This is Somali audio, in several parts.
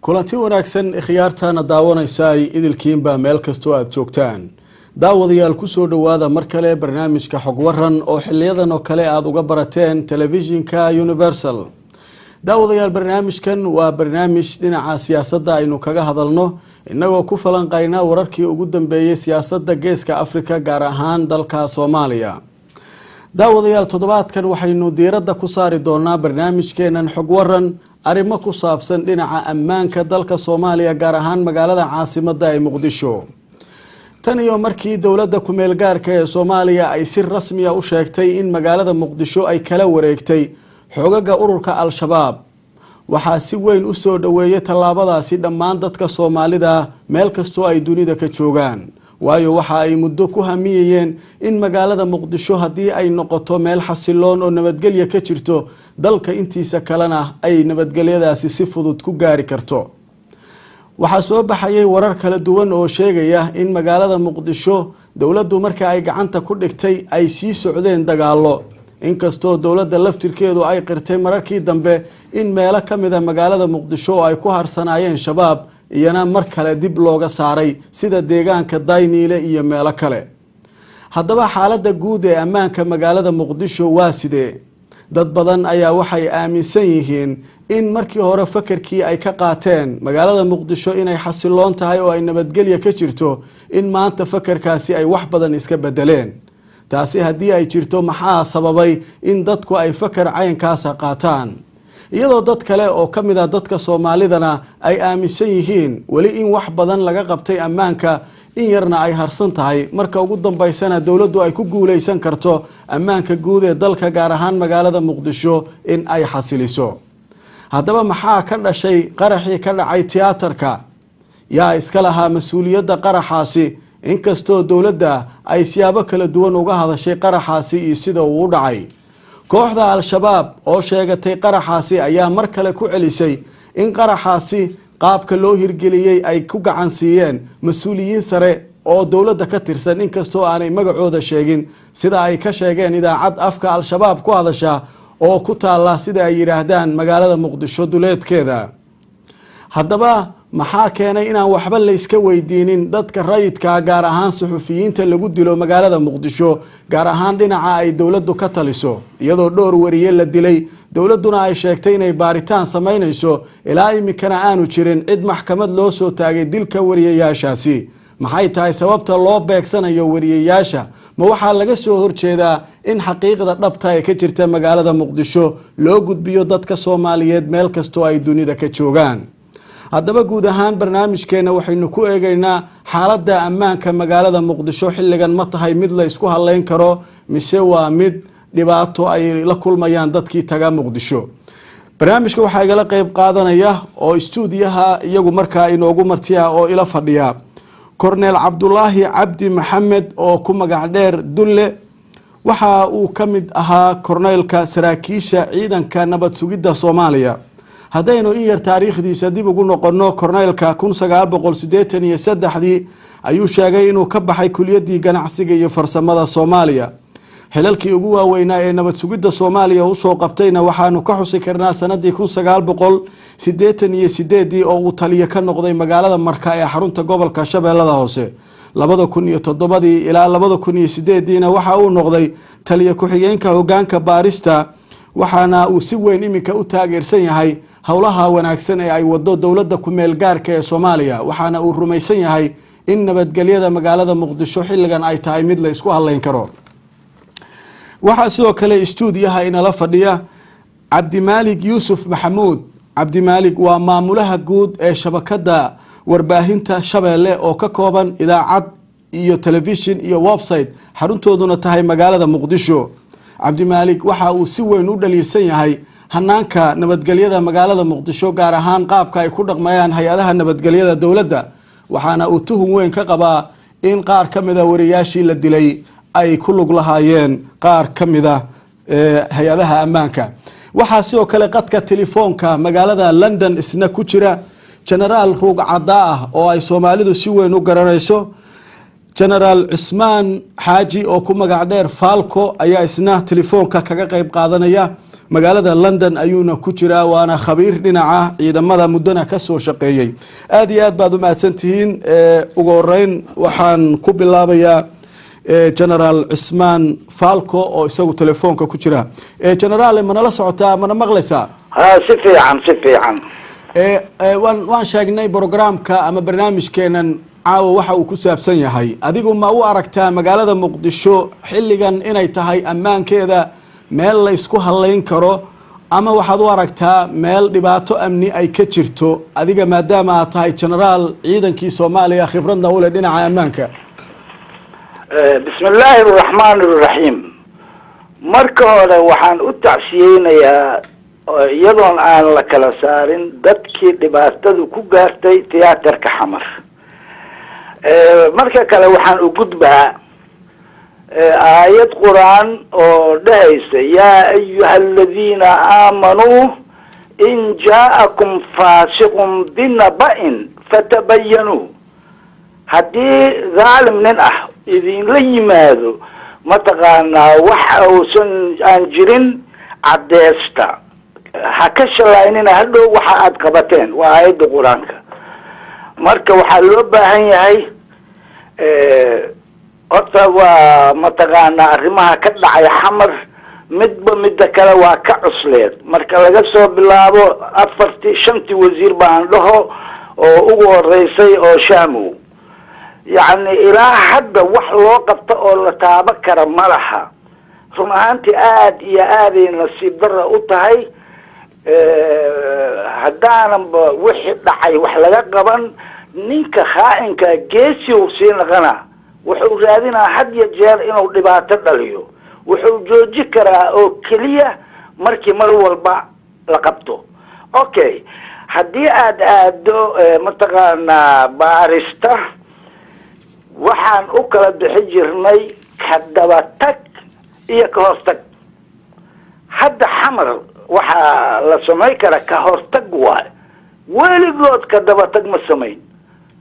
Kulanti wanaagsan, ikhyaartaana daawanaysa ay idilkiinba meel kastoo aada joogtaan. Daawadayaal, kusoo dhowaada mar kale barnaamijka Xog Waran oo xiliyadan oo kale aada uga barateen telefishinka Universal. Daawadayaal, barnaamijkan waa barnaamij dhinaca siyaasadda aynu kaga hadalno, inagoo ku falanqayna wararkii ugu dambeeyey siyaasadda Geeska Africa, gaar ahaan dalka Soomaaliya. Daawadayaal, toddobaadkan waxaynu diiradda ku saari doonaa barnaamijkeenan Xog Waran arrimo ku saabsan dhinaca ammaanka dalka Soomaaliya, gaar ahaan magaalada caasimadda ee Muqdisho. Tan iyo markii dowladda kumeel gaarka ee Soomaaliya ay si rasmiya u sheegtay in magaalada Muqdisho ay kala wareegtay xoogaga ururka Al-Shabaab, waxaa si weyn u soo dhoweeyay tallaabadaasi dhammaan dadka Soomaalida meel kastoo ay dunida ka joogaan, waayo waxa ay muddo ku hamiyayeen in magaalada Muqdisho haddii ay noqoto meel xasiloon oo nabadgelya ka jirto, dalka intiisa kalena ay nabadgelyadaasi si fudud ku gaari karto. Waxaa soo baxayay warar kala duwan oo sheegaya in magaalada Muqdisho dowladdu marka ay gacanta ku dhigtay ay sii socdeen dagaallo, inkastoo dowladda laftirkeedu ay qirtay mararkii dambe in meelo ka mid a magaalada Muqdisho oo ay ku harsanaayeen Shabaab iyana mar kale dib looga saaray, sida deegaanka Dayniile iyo meelo kale. Haddaba, xaaladda guud ee ammaanka magaalada Muqdisho waa sidee? Dad badan ayaa waxay aaminsan yihiin in markii hore fakarkii ay ka qaateen magaalada Muqdisho inay xasiloon tahay oo ay nabadgelya ka jirto, in maanta fakarkaasi ay wax badan iska bedeleen. Taasi haddii ay jirto, maxaa sababay in dadku ay fakar caynkaasa qaataan, iyadoo dad kale oo ka mid ah dadka Soomaalidana ay aaminsan yihiin weli in wax badan laga qabtay ammaanka, in yarna ay harsan tahay, marka ugu dambeysana dowladdu ay ku guuleysan karto ammaanka guud ee dalka, gaar ahaan magaalada Muqdisho, in ay xasiliso? Haddaba, maxaa ka dhashay qaraxii ka dhacay tiyaatarka? Yaa iska lahaa mas-uuliyadda qaraxaasi, inkastoo dowladda ay siyaabo kala duwan uga hadashay qaraxaasi iyo sida uu u dhacay? Kooxda Al-Shabaab oo sheegatay qaraxaasi ayaa mar kale ku celisay in qaraxaasi qaabka loo hirgeliyey ay ku gacan siiyeen mas-uuliyiin sare oo dowladda ka tirsan, inkastoo aanay magacooda sheegin, sida ay ka sheegeen idaacad afka Al-Shabaab ku hadasha oo ku taala, sida ay yidhaahdaan, magaalada Muqdisho duleedkeeda. Haddaba, maxaa keenay inaan waxba layska weydiinin dadka rayidka, gaar ahaan suxufiyiinta lagu dilo magaalada Muqdisho, gaar ahaan dhinaca ay dowladdu ka taliso, iyadoo dhowr wariye la dilay, dowladduna ay sheegtay inay baaritaan samaynayso, ilaa iminkana aanu jirin cid maxkamad loo soo taagay dilka wariyayaashaasi? Maxay tahay sababta loo beegsanayo wariyayaasha? Ma waxaa laga soo horjeedaa in xaqiiqda dhabta ee ka jirta magaalada Muqdisho loo gudbiyo dadka Soomaaliyeed meel kastoo ay dunida ka joogaan? Haddaba, guud ahaan barnaamijkeena waxaynu ku eegaynaa xaaladda ammaanka magaalada Muqdisho xilligan. Ma tahay mid la isku hadleyn karo, mise waa mid dhibaato ay la kulmayaan dadkii taga Muqdisho? Barnaamijka waxaa igala qeyb qaadanaya oo istuudiyaha iyagu markaa inoogu martiya oo ila fadhiya Korneel Cabdulaahi Cabdi Maxamed oo ku magac dheer Dulle. Waxa uu ka mid ahaa korneylka saraakiisha ciidanka nabad sugidda Soomaaliya. Haddaynu in yar taariikhdiisa dib ugu noqonno, korneylka 1983dii ayuu sheegay inuu ka baxay kuliyaddii ganacsiga iyo farsamada Soomaaliya. Xilalkii ugu waaweynaa ee nabad sugidda Soomaaliya usoo qabtayna waxaanu ka xusi karnaa sanadii 1988dii oo uu taliyo ka noqday magaalada Marka ee xarunta gobolka Shabeellada Hoose. 2007dii ilaa 2008diina waxa uu noqday taliyo ku-xigeenka hogaanka baarista, waxaana uu si weyn iminka u taageersan yahay howlaha wanaagsan ee ay wado dowladda kumeel gaarka ee Soomaaliya, waxaana uu rumaysan yahay in nabadgelyada magaalada Muqdisho xilligan ay tahay mid la isku hadleyn karo. Waxaa sidoo kale istuudiyaha inala fadhiya Cabdimaalig Yuusuf Maxamuud. Cabdimaalig waa maamulaha guud ee shabakada warbaahinta Shabeelle oo ka kooban idaacad iyo telefishin iyo website, xaruntooduna tahay magaalada Muqdisho. Cabdimaalig waxa uu si weyn u dhaliilsan yahay hanaanka nabadgelyada magaalada Muqdisho, gaar ahaan qaabka ay ku dhaqmayaan hay-adaha nabadgelyada dowladda, waxaana uu tuhun weyn ka qabaa in qaar ka mida wariyaashii la dilay ay ku lug lahaayeen qaar ka mida hay-adaha ammaanka. Waxaa sidoo kale qadka telefoonka magaalada London isna ku jira genaraal ruug caddaa ah oo ay Soomaalidu si weyn u garanayso. Genaraal Cismaan Xaaji oo ku magac dheer Falco ayaa isna telefoonka kaga qeyb qaadanaya. Magaalada London ayuuna ku jiraa, waana khabiir dhinaca ciidamada muddana kasoo shaqeeyey. Aada iyo aad baad u mahadsantihiin. Ugu horeyn waxaan ku bilaabayaa Generaal Cismaan Falco oo isagu telefoonka ku jira. Generaal, manala socotaa? Mana maqlaysaa? Ha, si fiican, si fiican. Waan sheegnay programka ama barnaamijkeenan caawa waxa uu ku saabsan yahay. Adigu ma u aragtaa magaalada Muqdisho xilligan inay tahay ammaankeeda meel la isku halayn karo, ama waxaad u aragtaa meel dhibaato amni ay ka jirto, adiga maadaama aad tahay generaal ciidankii Soomaaliya, khibradna u leh dhinaca ammaanka? Bismi illaahi araxmaan iraxiim. Marka hore waxaan u tacsiyeynayaa, iyadoon aan la kala saarin, dadkii dhibaatadu ku gaartay tiyaatarka Xamar. Marka kale waxaan u gudbaa aayad Qur-aan oo dhahaysa: "Yaa ayuha aladiina aamanuu in jaa'akum faasiqun binaba'in fatabayanuu." Haddii dhaalim nin ah idinla yimaado, mataqaanaa, wax uusan aan jirin caddeesta, ha ka shalaynina hadhow waxa aad qabateen. Waa aayadda Qur-aanka. Marka waxaa loo baahan yahay horta waa mataqaanaa arrimaha ka dhacay Xamar midba midda kale waa ka cusleed. Marka laga soo bilaabo afartii shantii wasiir baan dhaho oo ugu horeysay oo Shamow, yacni ilaa hadda wax loo qabto oo la taabo kara ma laha. Run ahaantii aada iyo aaday nasiib darra u tahay haddaananba wixii dhacay wax laga qaban. Ninka khaa'inka geesi uu sii naqana, wuxuu raadinaa had iyo jeer inuu dhibaato dhaliyo. Wuxuu jooji karaa oo keliya markii mar walba la qabto. Okay, haddii aad aado mataqaanaa baarista, waxaan u kala bixi jirnay ka dabatag iyo ka hortag. Hadda Xamar waxaa la samayn karaa ka hortag waay. Weligood ka dabatag ma samayn.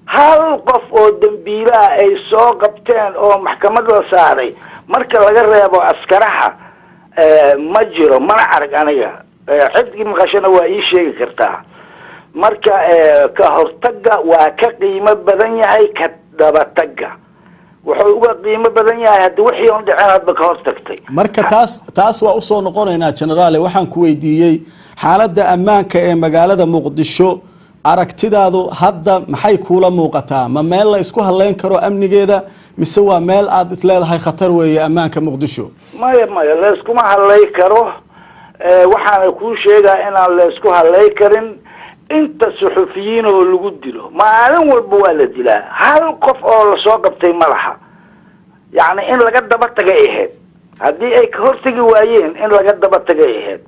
Hal qof oo dambiilaha ay soo qabteen oo maxkamad la saaray, marka laga reebo askaraha, ma jiro, mana arag aniga. Cidkii maqashana waa ii sheegi kartaa. Marka ka hortagga waa ka qiimo badan yahay ka dabatagga. Wuxuu uga qiimo badan yahay haddi wixii on dhicin hadba ka hortagtay. Marka taas waa usoo noqonaynaa. Generaale, waxaan ku weydiiyey xaaladda ammaanka ee magaalada Muqdisho. Aragtidaadu hadda maxay kuula muuqataa? Ma meel la isku haleyn karo amnigeeda, mise waa meel aada isleedahay khatar weeye ammaanka Muqdisho? Maya, maya, layskuma hadlay karo. Waxaana kuu sheegaa inaan laysku hadlay karin inta suxufiyiin oo lagu dilo. Maalin walba waa la dilaa, hal qof oo lasoo qabtay ma laha. Yacni in laga daba tagay ahayd. Haddii ay ka hortegi waayeen, in laga daba tagay ahayd.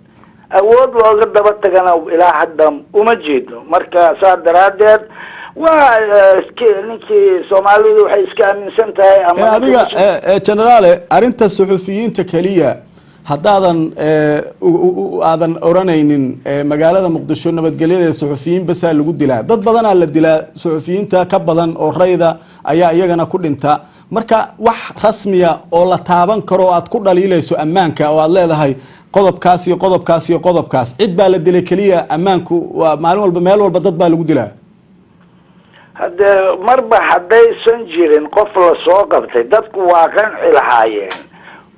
Awood looga daba tagana ilaa hadda uma jeedno. Marka saa daraaddeed waa ninkii Soomaalidu waxay iska aaminsan tahay ama Adiga generaale, arrinta suxufiyiinta keliya haddaadan aadan oranaynin magaalada Muqdisho nabadgelyada suxufiyiin basaa lagu dilaa, dad badanaa la dilaa suxufiyiinta ka badan oo rayda ayaa iyagana ku dhinta. Marka wax rasmiya oo la taaban karo oo aad ku dhaliilayso ammaanka oo aad leedahay qodobkaas iyo qodobkaas iyo qodobkaas, cid baa la dilay keliya, ammaanku waa maalin walba meel walba dad baa lagu dilaa. Haddee marba haddaysan jirin qof lasoo qabtay, dadku waa qanci lahaayeen,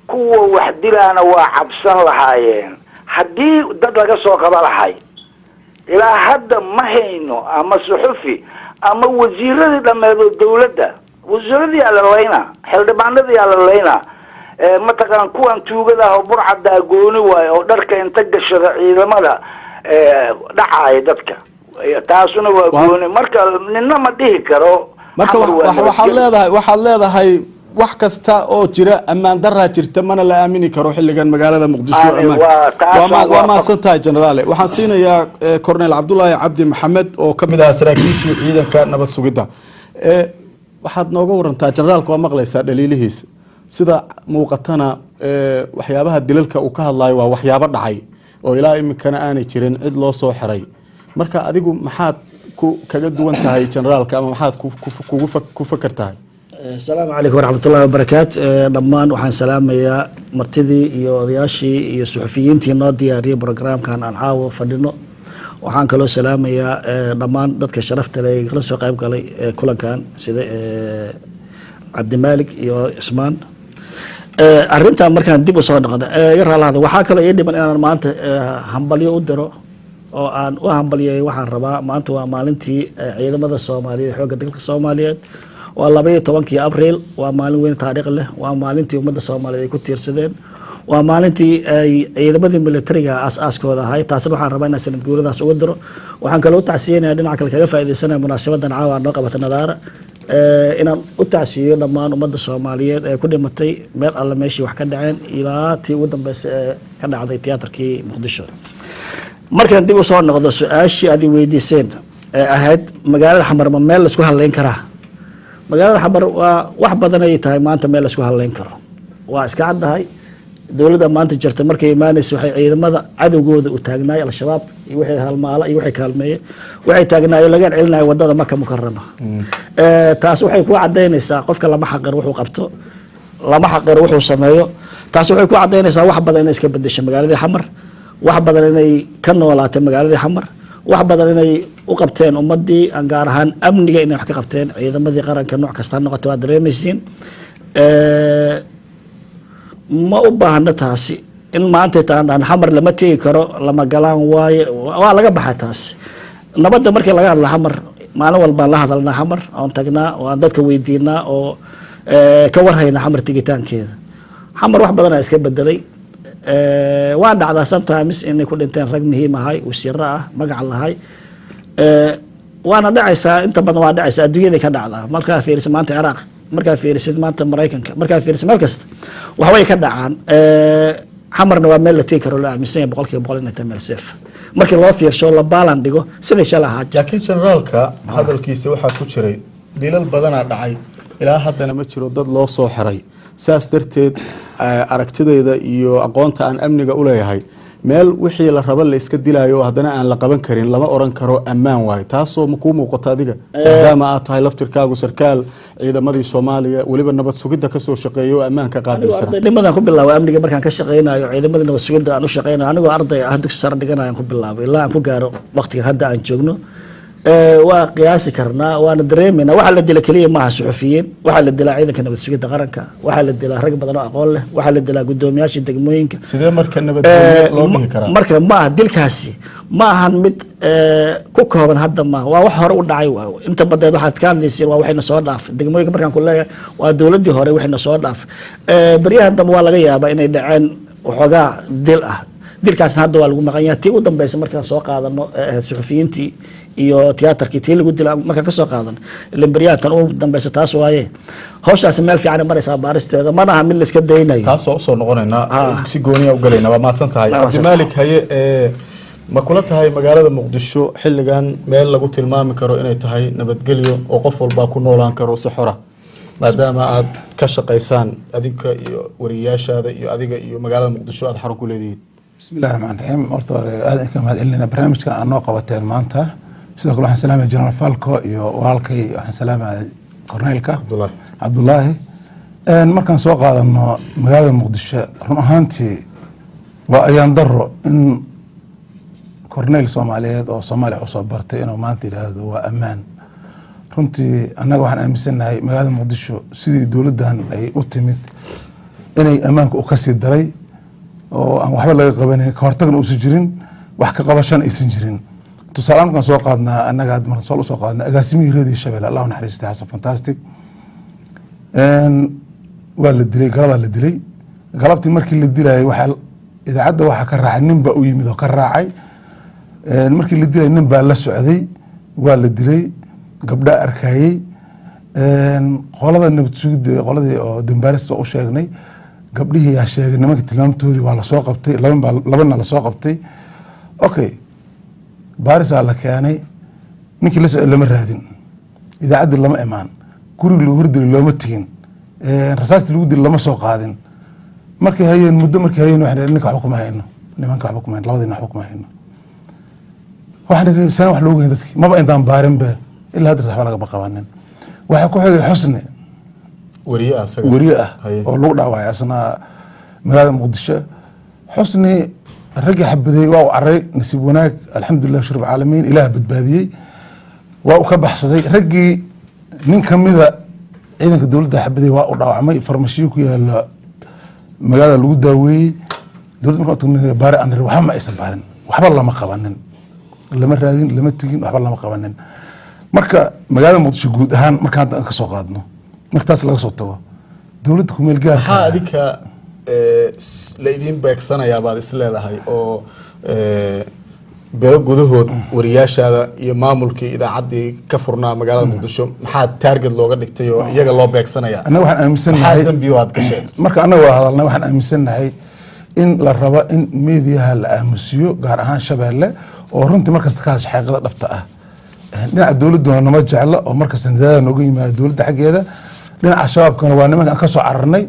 kuwa wax dilaana waa cabsan lahaayeen haddii dad laga soo qaba lahay. Ilaa hadda ma hayno ama suxufi ama wasiiradii dhameed oo dawladda. Wasiiradii aa la laynaa, xildhibaanadii aa la laynaa. Mataqaan, kuwan tuugada ah oo burcadaa gooni waayo oo dharka inta gashada ciidamada dhacaaya dadka, taasuna waa gooni. Marka nina ma dhihi karo. Marka waxaad leedahay wax kasta oo jira ammaan daraa jirta, mana la aamini karo xilligan magaalada Muqdisho. Waa mahadsan tahay, generaale. Waxaan siinayaa Cornel Cabdulaahi Cabdi Maxamed oo kamid ahaa saraakiishii ciidanka nabad sugidda. Waxaad nooga warantaa, generaalka waa maqlaysaa dhaliilihiisa. Sida muuqatana waxyaabaha dilalka uu ka hadlayo waa waxyaabo dhacay oo ilaa iminkana aanay jirin cid loo soo xiray. Marka adigu maxaad ku kaga duwan tahay generaalka ama maxaad kugu ku fakar tahay? Asalaamu calaykum waraxmatullahi wabarakaat. Dhammaan waxaan salaamayaa martidii iyo odayaashii iyo suxufiyiintii noo diyaariyey programkan aan caawa fadhino. Waxaan kaloo salaamayaa dhammaan dadka sharafta leh ee kala soo qayb galay kulankan, sida Cabdimaalik iyo Ismaan. Arrintan markaan dib usoo noqono, iga raalaada, waxaa kaloo ii dhiman inaan maanta hambalyo u diro oo aan u hambalyeeyo. Waxaan rabaa, maanta waa maalintii ciidamada Soomaaliyeed, xoogga dalka Soomaaliyeed, waa 12-kii Abriil. Waa maalin weyn, taariikh leh. Waa maalintii ummadda Soomaaliyeed ay ku tiirsadeen, waa maalintii ay ciidamadii militariga aas-aaskooda ahay. Taasna waxaan rabaa inaan sanad guuradaas uga diro. Waxaan kaloo u tacsiyeynaya, dhinaca kale kaga faaidaysanaya munaasabadan caawa noo qabata Nadaara, inaan u tacsiyeyo dhammaan ummadda Soomaaliyeed ee ku dhimatay meel alle meeshii wax ka dhaceen, ilaa tii ugu dambeysay ee ka dhacday tiyaatarkii Muqdisho. Markaan dib usoo noqdo su-aashii aad i weydiiseen ee ahayd magaalada Xamar ma meel laisku hadleyn karaa, magaalada Xamar waa wax badan ay tahay maanta meel laisku hadleyn karo. Waa iska caddahay, dowladda maanta jirta markay imaanaysa waxay ciidamada cadowgooda u taagnaay Al-Shabaab iyo wixii halmaala iyo wixii kaalmeeye, waxay taagnaayo laga celinayo wadada Maka Mukarama. Taas waxay ku cadaynaysaa qofka lama xaqiro wuxuu qabto, lama xaqiro wuxuu sameeyo. Taas waxay ku cadaynaysaa wax badan inay iska bedeshay magaaladii Xamar, wax badan inay ka noolaatay magaaladii Xamar, wax badan inay u qabteen ummadii, aan gaar ahaan amniga inay wax ka qabteen ciidamadii qaranka, nooc kasta ha noqoto, waa dareemaysiin. Ma u baahno taasi in maanta taan dhahan Xamar lama tegi karo, lama galaan waaye. Waa laga baxay taasi. Nabadda markii laga hadla, Xamar maalin walbaan la hadalnaa, Xamar oon tagnaa oo aan dadka weydiinaa oo ka warhaynaa Xamar tegitaankeeda. Xamar wax badan aa iska bedelay. Waa dhacdaa sometimes inay ku dhinteen rag muhiim ahay, wasiiro ah, magac lahay. Waana dhacaysaa, inta badan waa dhacaysaa, adduunyaday ka dhacdaa. Markaa fiirisid maanta Ciraaq, markaa fiirisid maanta Maraykanka, markaa fiirisid meel kasta, waxbay ka dhacaan. Xamarna waa meel la tegi karo, la aaminsan yahay 100% inay tahay meel safe markii loo fiirsho, la baalan dhigo siday shalay ahaa jirtay. Laakiin generaalka hadalkiisa waxaa ku jiray dilal badanaa dhacay, ilaa haddana ma jiro dad loo soo xiray. Saas darteed aragtidayda iyo aqoonta aan amniga u leeyahay, meel wixii la rabo la iska dilaayo oo haddana aan la qaban karin lama oran karo ammaan waayo. Taasoo ma kuu muuqato adiga, maadaama aad tahay laftirkaagu sarkaal ciidamadii Soomaaliya, weliba nabad sugidda kasoo shaqeeya oo ammaanka Anigoo qaabilsana? Ardaynimadan ku bilaabay amniga. Markaan ka shaqeynayo ciidamadii nabad sugidda aan u shaqeynayo, anigoo arday ah, dugsi sare dhiganayo aan ku bilaabay ilaa aan ku gaaro waqtiga hadda aan joogno. Waa qiyaasi karnaa, waana dareemaynaa. Waxaa la dila keliya maaha suxufiyiin, waxaa la dilaa ciidanka nabad sugidda qaranka, waxaa la dilaa rag badan oo aqoon leh, waxaa la dilaa guddoomiyaasha degmooyinka. Sidee marka nabadgelyo loo dhihi karaa? Marka ma aha dilkaasi, ma ahan mid ku kooban hadda, maaha, waa wax hore u dhacay. Waa inta badeed waxaad ka hadlayseen waa waxayna soo dhaafay degmooyinka. Markaan ku leeyahay waa dowladdii hore waxayna soo dhaafay. Beryahan dambe waa laga yaabaa inay dhaceen waxoogaa dil ah, dilkaasna hadda waa lagu maqan yahay. Tii u dambeysa markaan soo qaadano ee ahayd suxufiyiintii iyo tiyaatarkii tii lagu dila markaan kasoo qaadano, ilan beryahan tan u dambeysa taas waaye. Hawshaasi meel fiican ay maraysaa baaristeeda, mana aha mid la iska daynayo. Taas waa usoo noqonaynaa, si gooniya u galaynaa. Waa mahadsan tahay. Waa mahadsan. Cabdimaalik, haye, ma kula tahay magaalada Muqdisho xilligan meel lagu tilmaami karo inay tahay nabadgelyo oo qof walbaa ku noolaan karo si xora, maadaama aad ka shaqaysaan adinka iyo wariyaashaada iyo adiga iyo magaalada Muqdisho aad xarun ku leedihiin? Bismi illahi raxmaan raxiim. Horta hore aad ka mahad celinayna barnaamijkan aad noo qabateen maanta. Sidoo kale waxaan salaamaya General Falco iyo walaalkay, waxaan salaamaya corneylka. Cabdullaahi. Cabdullaahi. Markaan soo qaadano magaalada Muqdisho, run ahaantii waa ayaan daro in corneyl Soomaaliyeed oo Soomaaliya usoo bartay inuu maanta yidhaahdo waa ammaan. Runtii annaga waxaan aaminsannahay magaalada Muqdisho sidii dowladdan ay u timid inay ammaanka u kasii daray oo aan waxba laga qabanin, ka hortagna uusan jirin, wax ka qabashana aysan jirin. Tusaale markaan soo qaadnaa, annaga hadda markaan soo qaadnaa agaasimihii Radio Shabelle, Allah u naxariistay, Xasan Fantastic, waa la dilay, galabaa la dilay. Galabtii markii la dilayay waxaa idaacadda waxaa ka raacay nin baa u yimid oo ka raacay. Markii la dilay nin baa la socday, waa la dilay, gabdhaa arkayey. Qolada nabad sugidda, qoladii oo dambaarista u sheegnay, gabdhihii yaa sheegay nimanka tilmaamtoodii, waa lasoo qabtay, laba baa labana lasoo qabtay. Okay, baarisaa la keenay, ninkii la socday lama raadin, idaacaddii lama imaan, gurigi lagu hordilay looma tegin, rasaastii lagu dilay lama soo qaadin. Markay hayeen muddo, markay hayeen waxay dhaheen ninka waxba kuma hayno, nimanka waxba kuma hayno, labadiina waxba kuma hayno. Waxaan idhi saan wax loogu hayn dadki maba intaan baarin be, ilaa hadda waxba lagama qabanin. Waxaa ku xigay Xusni. Wariye ah isaga. Weriye ah. Haye. Oo lagu dhaawacay asna magaalada Muqdisho. Xusni raggii xabadeeyey waa u caray. Nasiib wanaag, alxamdulilah shurb caalamiin, Ilaah badbaadiyey, waa u ka baxsaday raggii. Nin kamida ciidanka dowladda xabadeeyey waa u dhaawacmay, farmashiyo ku yaala magaalada lagu daaweeyey. Dowladda markaan u tagnay baari aan niri, waxba ma aysan baarin, waxba lama qabanin, lama raadin, lama tegin, waxba lama qabanin. Marka magaalada Muqdisho guud ahaan marka hadda aan ka soo qaadno, marka taas laga soo tago, dowladda kumeel gaarka Maxaa adinka la idiin beegsanayaa baad is leedahay oo bilo gudahood wariyaashaada iyo maamulkii idaacaddii ka furnaa magaalada Muqdisho maxaa target looga dhigtay oo iyaga loo beegsanayaa? Annaga waxaan aaminsannahay Maxaa dembiyo aad gasheen? Marka annaga waa hadalnay, waxaan aaminsannahay in la rabo in meediyaha la aamusiyo, gaar ahaan Shabeelle oo runtii markasta ka hadasha xaqiiqada dhabta ah. Dhinaca dowladduna nama jecla oo markasta nadaada nooga yimaada dowladda xaggeeda. Dhinaca Shabaabkana waa nimanka aan ka soo cararnay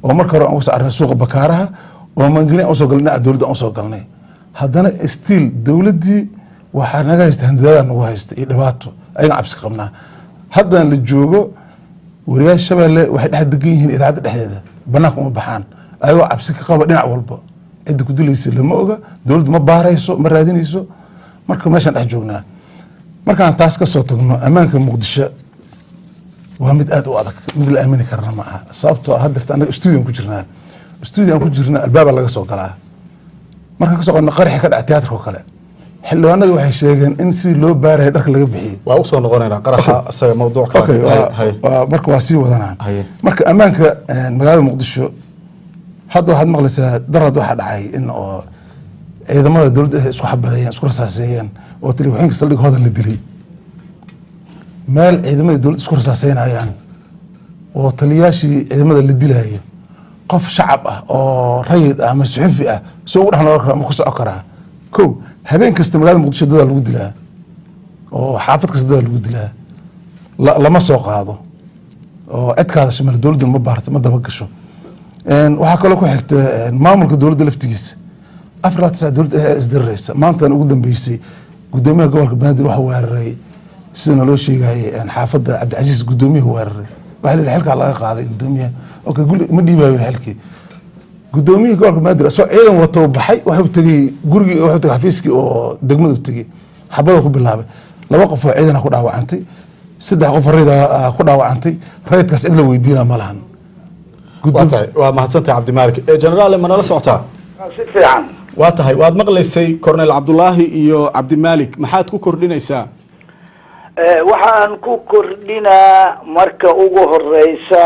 oo marka hore aan uga soo cararnay suuqa Bakaaraha oo maangelin aan usoo galnay, dhinaca dowladda aan usoo galnay. Haddana still dowladdii waxaa naga haysta handadaada nagu haysta iyo dhibaato, ayagaan cabsi qabnaa. Haddana la joogo, wariyaasha Shabeelle waxay dhex degan yihiin idaacadda dhexdeeda, banaanka uma baxaan, ayagoo cabsi ka qaba dhinac walba. Cidda ku dilaysa lama oga, dowladdu ma baarayso, ma raadinayso. Marka meeshaan dhex joognaa, markaan taas ka soo tagno, ammaanka Muqdisho waa mid aad u adag, mid la aamini karana ma aha. Sababtoo ah haddeerta annaga studio ku jirnaa, studio aan ku jirnaa albaaba laga soo galaa. Markaan kasoo qadno qaraxi ka dhaca tiyaatarka oo kale, xildhibaanadu waxay sheegeen in si loo baaraya dharka laga bixiyey. Waa usoo noqonaynaa qaraxa isaga, mawduuc kale. Okay, marka waa sii wadanaa. Haye. Marka ammaanka magaalada Muqdisho hadda waxaad maqlaysaa darad waxaa dhacay in oo ciidamada dowladda isku xabadeeyeen, isku rasaaseeyeen oo taliya saldhig Hodan la dilay. Meel ciidamada dowladda isku rasaaseynayaan oo taliyaashii ciidamada la dilayo, qof shacab ah oo rayid ah ama suxufi ah soo ugu dhex noolan kara ama ku soco karaa? Ko habeen kasta magaalada Muqdisho dadaa lagu dilaa oo xaafad kasta dadaa lagu dilaa, lama soo qaado oo cid ka hadasha male, dowladda ma baarto, ma daba gasho. Waxaa kaloo ku xigta maamulka dowladda laftigiisa 4 ilaa 9 dowladda ayaa isdiriraysa. Maantan ugu dambeysay gudoomiyaha gobolka Banaadir waxa weeraray, sida naloo sheegayay, xaafadda Cabdicasiis gudoomiyuhu weeraray. Waxaa la yidhi xilkaa laga qaaday gudoomiyaha. Okay, guli ma dhiibayo yidhi xilkii. Gudoomiyihii gobolka Banaadir asoo ciidan wato baxay, wuxuu tegey gurigii, wuxuu tegey xafiiskii oo degmadu tegey, xabada ku bilaabay. Laba qof oo ciidan ku dhaawacantay, saddex qof oo rayid ah ku dhaawacantay. Rayidkaas cid la weydiinaa ma lahan. Waa tahay, waa mahadsantahay Cabdimaalik. Generaale, ma nala socotaa? Si fiican. Waa tahay, waad maqlaysay Cornel Cabdulaahi iyo Cabdimaalik, maxaad ku kordhinaysaa? Waxaan ku kordhinaa marka ugu horeysa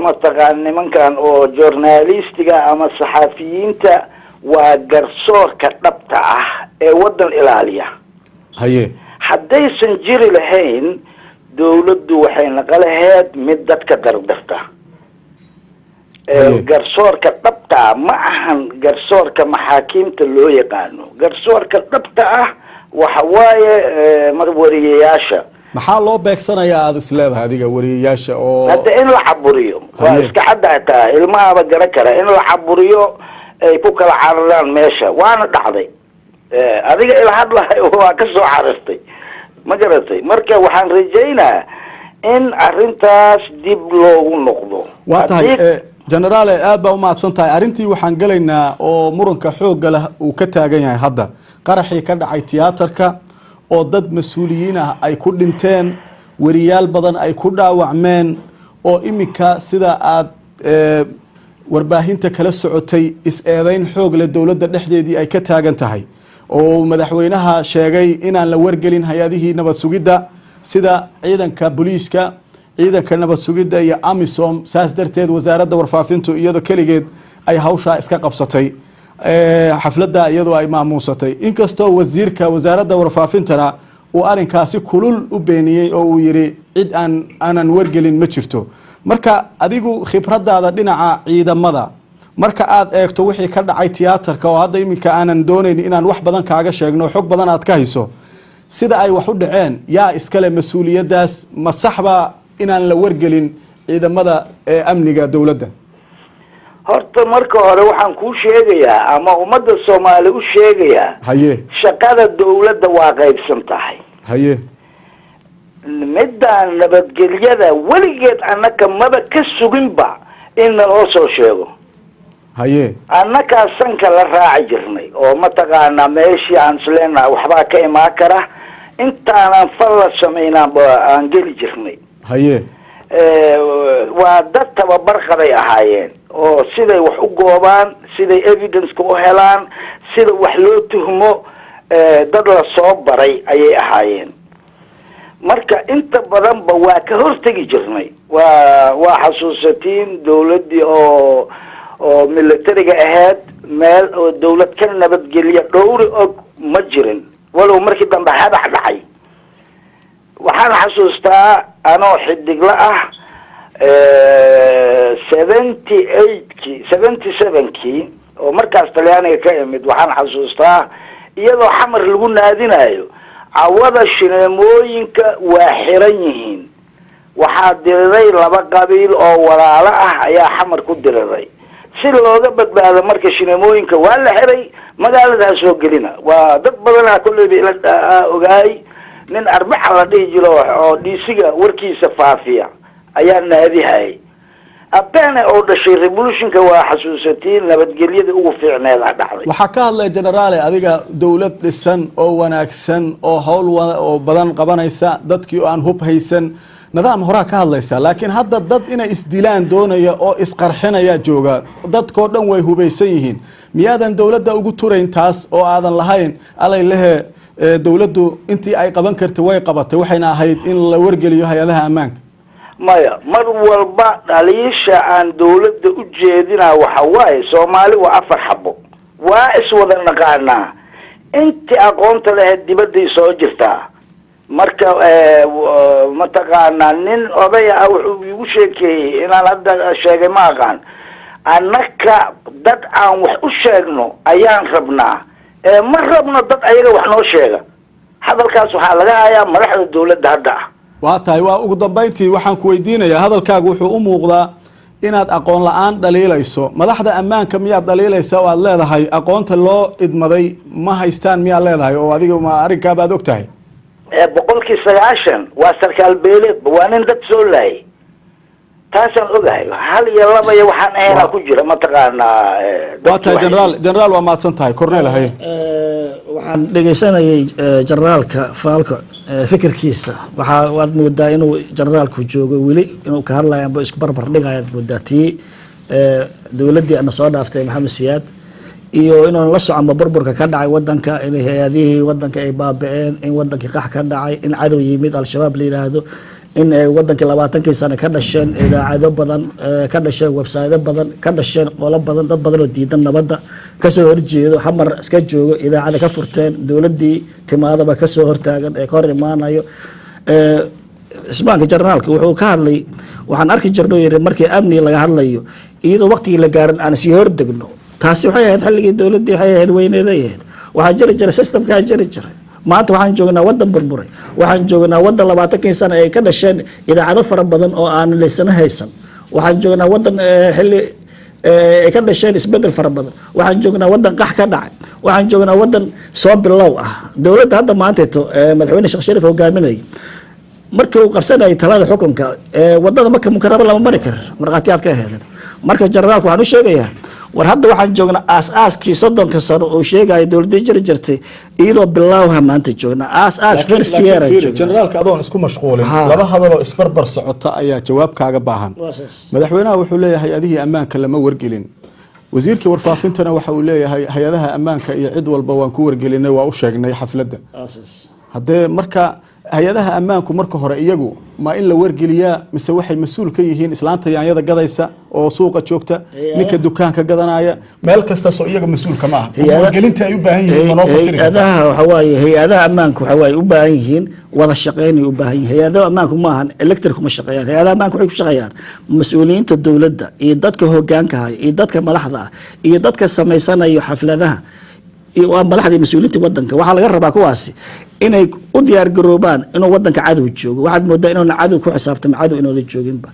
mataqaan nimankan oo journalistiga ama saxaafiyiinta waa garsoorka dhabta ah ee waddan ilaaliya. Haddaysan jiri lahayn, dawladdu waxay naqa lahayd mid dadka dardarta. Garsoorka dhabta ah ma ahan garsoorka maxaakiimta loo yaqaano. Garsoorka dhabta ah waxa waaye mar wariyayaasha. Maxaa loo beegsanayaa aada is leedahay adiga wariyayaasha oo Hadda in la caburiyo waa iska cadda taa, ilmahaba garan kara in la caburiyo ay ku kala cararaan meesha, waana dhacday. Adiga ila hadlahay waa ka soo carartay, ma garatay? Marka waxaan rajaynaa in arrintaas dib loogu noqdo. Waa tahay. Generaale, aad baa umahadsan tahay. Arrintii waxaan gelaynaa oo muranka xoogga leh uu ka taagan yahay hadda, qaraxii ka dhacay tiyaatarka oo dad mas-uuliyiin ah ay ku dhinteen, weriyaal badan ay ku dhaawacmeen, oo iminka sida aad warbaahinta kala socotay is-eedeyn xoog leh dowladda dhexdeedii ay ka taagan tahay, oo madaxweynaha sheegay inaan la wargelin hay-adihii nabad sugidda sida ciidanka booliiska, ciidanka nabad sugidda iyo AMISOM, saas darteed wasaaradda warfaafintu iyadoo keligeed ay hawshaa iska qabsatay, xafladda iyadoo ay maamuusatay, inkastoo wasiirka wasaaradda warfaafintana uu arrinkaasi kulul u beeniyey oo uu yidhi cid aan aanan wargelin ma jirto. Marka adigu khibradaada dhinaca ciidamada marka aad eegto wixii ka dhacay tiyaatarka, oo hadda iminka aanan doonayn inaan wax badan kaaga sheegno, xog badan aad ka hayso sida ay wax u dhaceen, yaa iskale mas-uuliyaddaas? Ma saxba inaan la wargelin ciidamada ee amniga dowladda? Horta marka hore waxaan kuu sheegayaa ama ummadda Soomaali u sheegayaa, shaqada dawladda waa qaybsan tahay. Midaan nabadgelyada weligeed annaka maba ka suginba in naloo soo sheego. Annakaa sanka la raaci jirnay oo mataqaanaa meeshii aan isleenahay waxbaa ka imaan kara, intaanan fal la samaynaanba aan geli jirnay. Waa dad tababar qabay ahaayeen oo siday wax u goobaan, siday evidence-ka u helaan, sida wax loo tuhmo, dad la soo baray ayay ahaayeen. Marka inta badanba waa ka hortegi jirnay. Waa xasuusatiin dawladdii oo militariga ahayd, meel oo dawlad ka nabadgeliya dhowri og ma jirin, walow markii dambe habax dhacay. Waxaan xasuustaa anoo xidigla ah 78-kii, 77-kii oo markaas Talyaaniga ka imid, waxaan xasuustaa iyadoo Xamar lagu naadinayo cawada shineemooyinka waa xiran yihiin. Waxaa diriray laba qabiil oo walaalo ah ayaa Xamar ku diriray. Si looga badbaado marka shineemooyinka waa la xiray, magaalada ha soo gelina. Waa dad badanaa kolleyba ila ogaay, nin Arbaca la dhihi jiro oo dhiisiga warkiisa faafiya ayaa naadihayay. Abene oo dhashay revolutionka, waa xasuusatiin, nabadgelyada ugu fiicneed a dhacday. Waxaa ka hadlaya, generaale, adiga dowlad dhisan oo wanaagsan oo hawl oo badan qabanaysa, dadkii oo aan hub haysan, nidaam horaa ka hadlaysa. Laakiin hadda dad inay isdilaan doonaya oo isqarxinaya jooga, dadkoo dhan way hubaysan yihiin. Miyaadan dowladda ugu turayn taas oo aadan lahayn alay lehe dowladdu intii ay qaban kartay way qabatay, waxayna ahayd in la wargeliyo hay-adaha ammaanka? Maya, mar walba dhaliisha aan dawladda u jeedinaa waxa waaye, Soomaali waa afar xabo, waa iswada naqaanaa. Intii aqoonta lahayd dibadday soo jirtaa. Marka mataqaanaa nin odaya ah wuxuu igu sheekeeyey, inaan hadda sheegay ma aqaan, annaka dad aan wax u sheegno ayaan rabnaa ee ma rabno dad ayaga wax noo sheega. Hadalkaas waxaa laga hayaa madaxda dawladda hadda ah. Waa tahay. Waa ugu dambeyntii waxaan ku weydiinayaa, hadalkaagu wuxuu u muuqdaa inaad aqoon la-aan dhaliilayso madaxda ammaanka. Miyaad dhaliilaysaa oo aad leedahay aqoonta loo idmaday ma haystaan? Miyaad leedahay oo adiga ma arrinkaa baad og tahay? 90% waa sarkaal beeleedba, waa nin dad soo laayay, taasaan ogahay. Hal iyo laba iyo waxaan ahaynaa ku jira mataqaanaa. Waa tahay, generaal. Generaal, waa mahadsan tahay. Cornel, haye. Waxaan dhegeysanayay generaalka Faalko fikirkiisa. Waxaa waad moodaa inuu generaalku joogo weli inuu ka hadlayo amba isku barbar dhigaya aad moodaa tii dowladdii ana soo dhaaftay Maxamed Siyaad, iyo inuun la soconba burburka ka dhacay wadanka, in hay-adihii wadanka ay baaba-een, in wadankii qax ka dhacay, in cadow yimid Al-Shabaab la yidhaahdo, in ay wadankii 20-kii sano ka dhasheen idaacado badan, ka dhasheen websaydo badan, ka dhasheen qolo badan, dad badan oo diidan nabadda kasoo horjeedo, Xamar iska joogo, idaacada ka furteen, dowladdii timaadaba kasoo hortaagan ee ka hor imaanayo. Ismaanka generaalka wuxuu ka hadlay, waxaan arki jirnay, yiri, markii amni laga hadlayo iyadoo waqtigii la gaarin aan sii hordegno. Taasi waxay ahayd xilligii dowladdii, waxay ahayd weyneeday ahayd, waxaa jiri jiray systemkaa jiri jiray. Maanta waxaan joognaa wadan burburay, waxaan joognaa wadan 20-kii sano ay ka dhasheen idaacado fara badan oo aan laysana haysan, waxaan joognaa wadan xilli ay ka dhasheen isbedel fara badan, waxaan joognaa wadan qax ka dhacay, waxaan joognaa wadan soo bilow ah. Dowladda hadda maanteeto madaxweyne Sheekh Shariif hogaaminayay, markii uu qabsanayay talada xukunka, wadada Maka Mukaraba lama mari kar, markhaatiyaad ka aheedeen. Marka generaalka waxaan u sheegayaa, war hadda waxaan joognaa aas-aaskii 30-ka sano uu sheegaya dowladii jiri jirtay iyadoo bilowha maanta joognaa, aas-aas first year aan joognaa. Generaalka, adoon isku mashquulin, laba hadaloo isbarbar socota ayaa jawaab kaaga baahan. Madaxweynaha wuxuu leeyahay hay-adihii ammaanka lama wargelin. Wasiirkii warfaafintana waxa uu leeyahay hay-adaha ammaanka iyo cid walba waan ku wargelinay, waa u sheegnay xafladda. Haddee marka hay-adaha ammaanku marka hore iyagu ma in la wargeliyaa, mise waxay mas-uul ka yihiin islaanta yaanyada gadaysa oo suuqa joogta, ninka dukaanka gadanaya, meel kastaasoo iyaga mas-uulka ma ah? Wargelinta ay u baahan yihiin ma noo fasiri kartaa? Hay-adaha waxa waaye, hay-adaha ammaanku waxa waaye u baahan yihiin wada shaqeynay u baahan yihiin. Hay-adaha ammaanku ma ahan electric kuma shaqeeyaan. Hay-adaha ammaanku waxay ku shaqeeyaan mas-uuliyiinta dowladda iyo dadka hogaanka haya iyo dadka madaxda ah iyo dadka samaysanayo xafladaha iyo waa madaxda iyo mas-uuliyiinta wadanka. Waxaa laga rabaa kuwaasi inay u diyaar garoobaan inuu wadanka cadow joogo. Waxaad moodaa inuuna cadow ku xisaabtamo, cadow inuuna jooginba.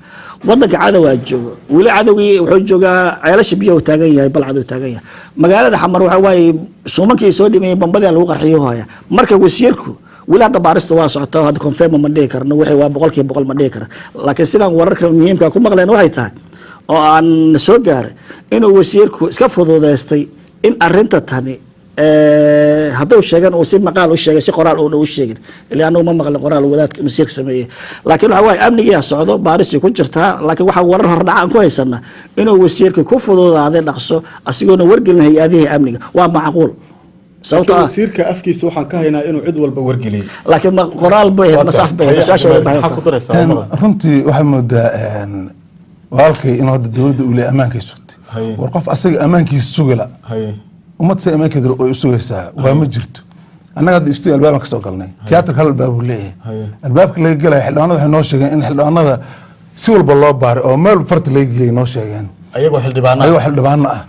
Wadanka cadowaa joogo weli, cadowgii wuxuu joogaa ceelasha biyaha uu taagan yahay, bal cadow taagan yahay magaalada Xamar. Waxa waaye suumankii ay soo dhimayeen bambadii lagu qarxiyo haya. Marka wasiirku Weli hadda baarista waa socotaa, hadda confirm ma dhihi karno, wixii waa 100% ma dhihi kara, laakiin sidaan wararka muhiimka ku maqleen waxay tahay oo aan soo gaaray inuu wasiirku iska fududeystay in arinta tani hadduu sheegan uu si maqaal u sheegay, si qoraal uuna u sheegin, ilaa anagu ma maqlin qoraal wadaadka wasiirka sameeyey. Laakiin waxa waaye amnigiyaa socdo, baarisii ku jirtaa, laakiin waxaa warar hordhaca aan ku haysanaa inuu wasiirka ku fududaaday dhaqso asigoona wargelin hay-adihii amniga. Waa macquul, sababtoo ah wasiirka afkiisa waxaan ka haynaa inuu cid walba wargeliyey. Laakiin ma qoraal bay ahayd, masaaf bay ahayd? Su-aasha way maxaa ku daraysaa? Runtii waxaa moodaa walaalkay inuu hadda dowladda uu leeyahay ammaankay sugtay. War qof asaga ammaankiisa sugala, ummad say ammaankeeda way u sugaysaa waa ma jirto. Annaga hadda istudio albaabaan kasoo galnay, tiyaatarka hal albaab uu leeyahay, albaabka laga gelaya xildhibaanada waxay noo sheegeen in xildhibaanada si walba loo baaray oo meel farta laga geliyay noo sheegeen. Ayagoo xildhibaana? Ayagoo xildhibaano ah.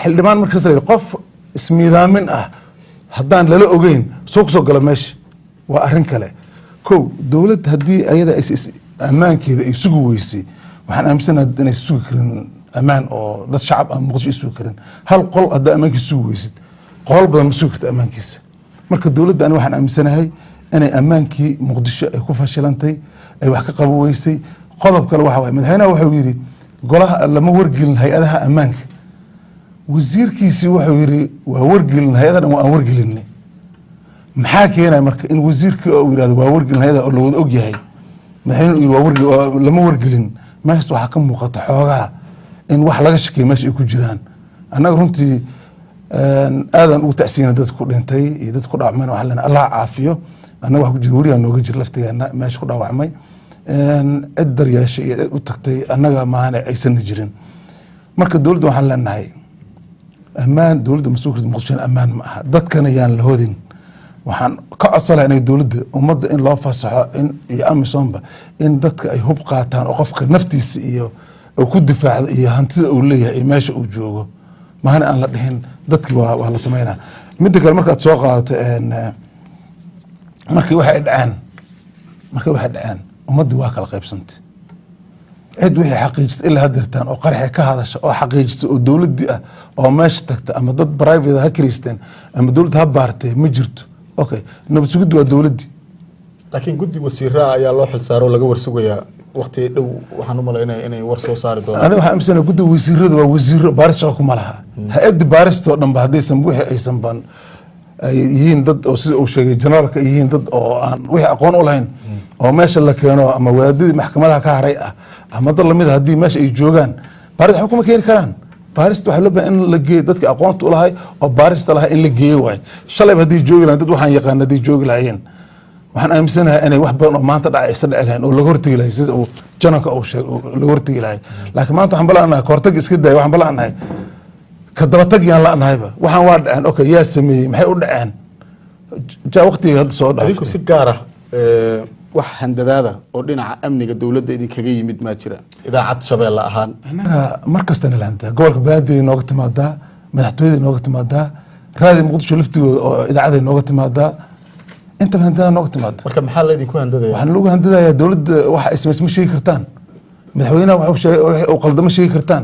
Xildhibaan marka saas la yidhi, qof ismiidaamin ah haddaan lala ogeyn soo kusoo gala meesha waa arrin kale. Kow, dowlad haddii ayada ammaankeeda ay sugi weysay, waxaan aaminsanahay inay sugi karin ammaan oo dad shacab ah Muqdisho ay sugi karin. Hal qol haddaa ammaankiisa sugi weysid, qolal badan ma sugi karta ammaankiisa. Marka dowladda ani waxaan aaminsanahay inay ammaankii Muqdisho ay ku fashilantay, ay wax ka qaban weysay. Qodob kale waxa waaye, madaxweynaha wuxuu yidhi golaha lama wargelin hay-adaha ammaanka. Wasiirkiisii wuxuu yidhi waa wargelin hay-ada dhan, waa aan wargelinay. Maxaa keenaya marka in wasiirkii uu yidhahdo waa wargelin hay-ada oo la wada ogyahay, madaxweynuhu uu yidhi lama wargelin? Meeshaas waxaa ka muuqata xoogaa in wax laga shakeeyo meesha ay ku jiraan. Annaga runtii aadaan ugu tacsiyana dad ku dhintay iyo dad ku dhaawacmayna, waxaan leenahay Allah caafiyo. Annaga wax ku jira werigaa nooga jira laftigeena meesha ku dhaawacmay, cid daryeeshay iyo cid u tagtay annaga maahane aysanna jirin. Marka dowladda waxaan leenahay ammaan dowladda mas-uulka Muqdishona ammaan ma aha, dadkana yaan la hodin. Waxaan ka codsan lahaa inay dowladda ummadda in loo fasaxo in iyo amisomba in dadka ay hub qaataan oo qofka naftiisa iyo uu ku difaacdo iyo hantida uu leeyahay iyo meesha uu joogo, mahana aan la dhihin dadki waa la sameynaa. Midda kale, markaad soo qaadato markii waxay dhaceen, ummaddii waa kala qaybsantay. Cid wixii xaqiijistay ilaa hadirtaan oo qaraxi ka hadasha oo xaqiijistay oo dowladdii ah oo meesha tagta ama dad private ha kireysteen ama dowladda ha baartay ma jirto. Okay, nabad sugiddu waa dowladdii. Laakiin guddi wasiiraa ayaa loo xilsaaro, laga warsugayaa waqti dhow, waxaan u malaynaya inay war soo saari doonaan. Aniga waxaan aaminsanahay guddiga wasiiradu waa wasiiro, baaris shaqo kuma laha. Hay-adda baaristoo dhan ba haddaysan wixii aysan ban ay yihiin dad oo sida uu sheegay generaalka ay yihiin dad oo aan wixii aqoon u lahayn oo meesha la keeno ama wadaadadii maxkamadaha ka haray ah ama dad lamid a haddii meesha ay joogaan, baaris waxba kuma keeni karaan. Baarista waxaa loo baahan in la geeyo dadka aqoonta u lahay oo baarista lahay in la geeyo waay. Shalayba haddii joogi lahayn dad waxaan yaqaan, haddii joogi lahayeen, waxaan aaminsanahay inay wax badan oo maanta dhacay aysan dhici lahayn oo laga hortegi lahay, sida uu jananka uu sheegay oo laga hortegi lahay. Laakiin maanta waxaan balanahay kahortag iska daaya, waxaan balanahay ka dabatag yaan la'nahayba. Waxaan waa dhaceen, okay, yaa sameeyey, maxay u dhaceen? Ja waqtigii hadda soo adinku dhaaftay. Si gaar ah wax handadaada oo dhinaca amniga dowladda idinkaga yimid maa jira idaacad Shabeelle ahaan? Annaga mar kastana lahantaa gobolka Banaadir nooga timaadaa, madaxtooyada nooga timaadaa, raadi Muqdisho laftigooda oo idaacaday nooga timaadaa, intaba handada nooga timaada. Marka maxaa laydinku handadaya? Waxaan lagu handadayaa dowladda waxa ay samaysay ma sheegi kartaan, madaxweynaha wuxuu sheegay wixii uu qaldan ma sheegi kartaan,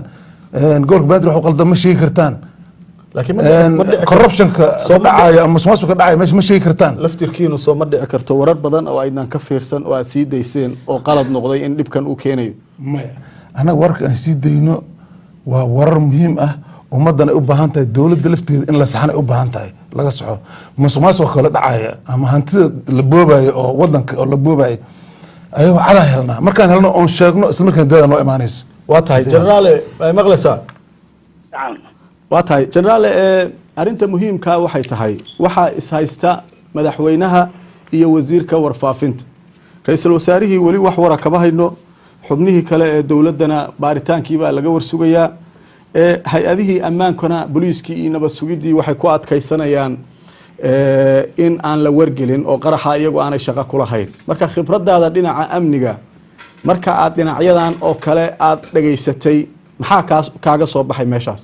gobolka Banaadir wuxuu qaldan ma sheegi kartaan, laakiin ma dhici karto- corruptionka Soo ma dhacaya ama musuqmaasuqa dhacaya meesha ma sheegi kartaan. Laftirkiinu soo ma dhici karto warar badan oo aydnan ka fiirsan oo aad sii dayseen oo qalad noqday in dhibkan uu keenayo? Maya, annaga wararka aan sii dayno waa warar muhiim ah, ummaddan ay u baahan tahay, dowladda lafteeda in la saxan ay u baahan tahay, laga saxo musuqmaasuqa kale dhacaya ama hantida la boobayo oo wadanka oo la boobayo ayagoo cadaan helnaa. Markaan helno oon sheegno, isla markaan dada noo imaanayso. Waa tahay jeneraale, ay maqlaysaa? Nacam. Waa tahay jeneraale, arrinta muhiimkaa waxay tahay waxaa ishaysta madaxweynaha iyo wasiirka warfaafinta, ra-iisul wasaarihii weli wax wara kama hayno, xubnihii kale ee dowladdana baaritaankii baa laga warsugayaa, hay-adihii ammaankana booliiskii iyo nabad sugiddii waxay ku adkaysanayaan in aan la wargelin oo qaraxa iyagu aanay shaqo ku lahayn. Marka khibradaada dhinaca amniga marka aad dhinacyadan oo kale aad dhageysatay, maxaa kaas kaaga soo baxay meeshaas?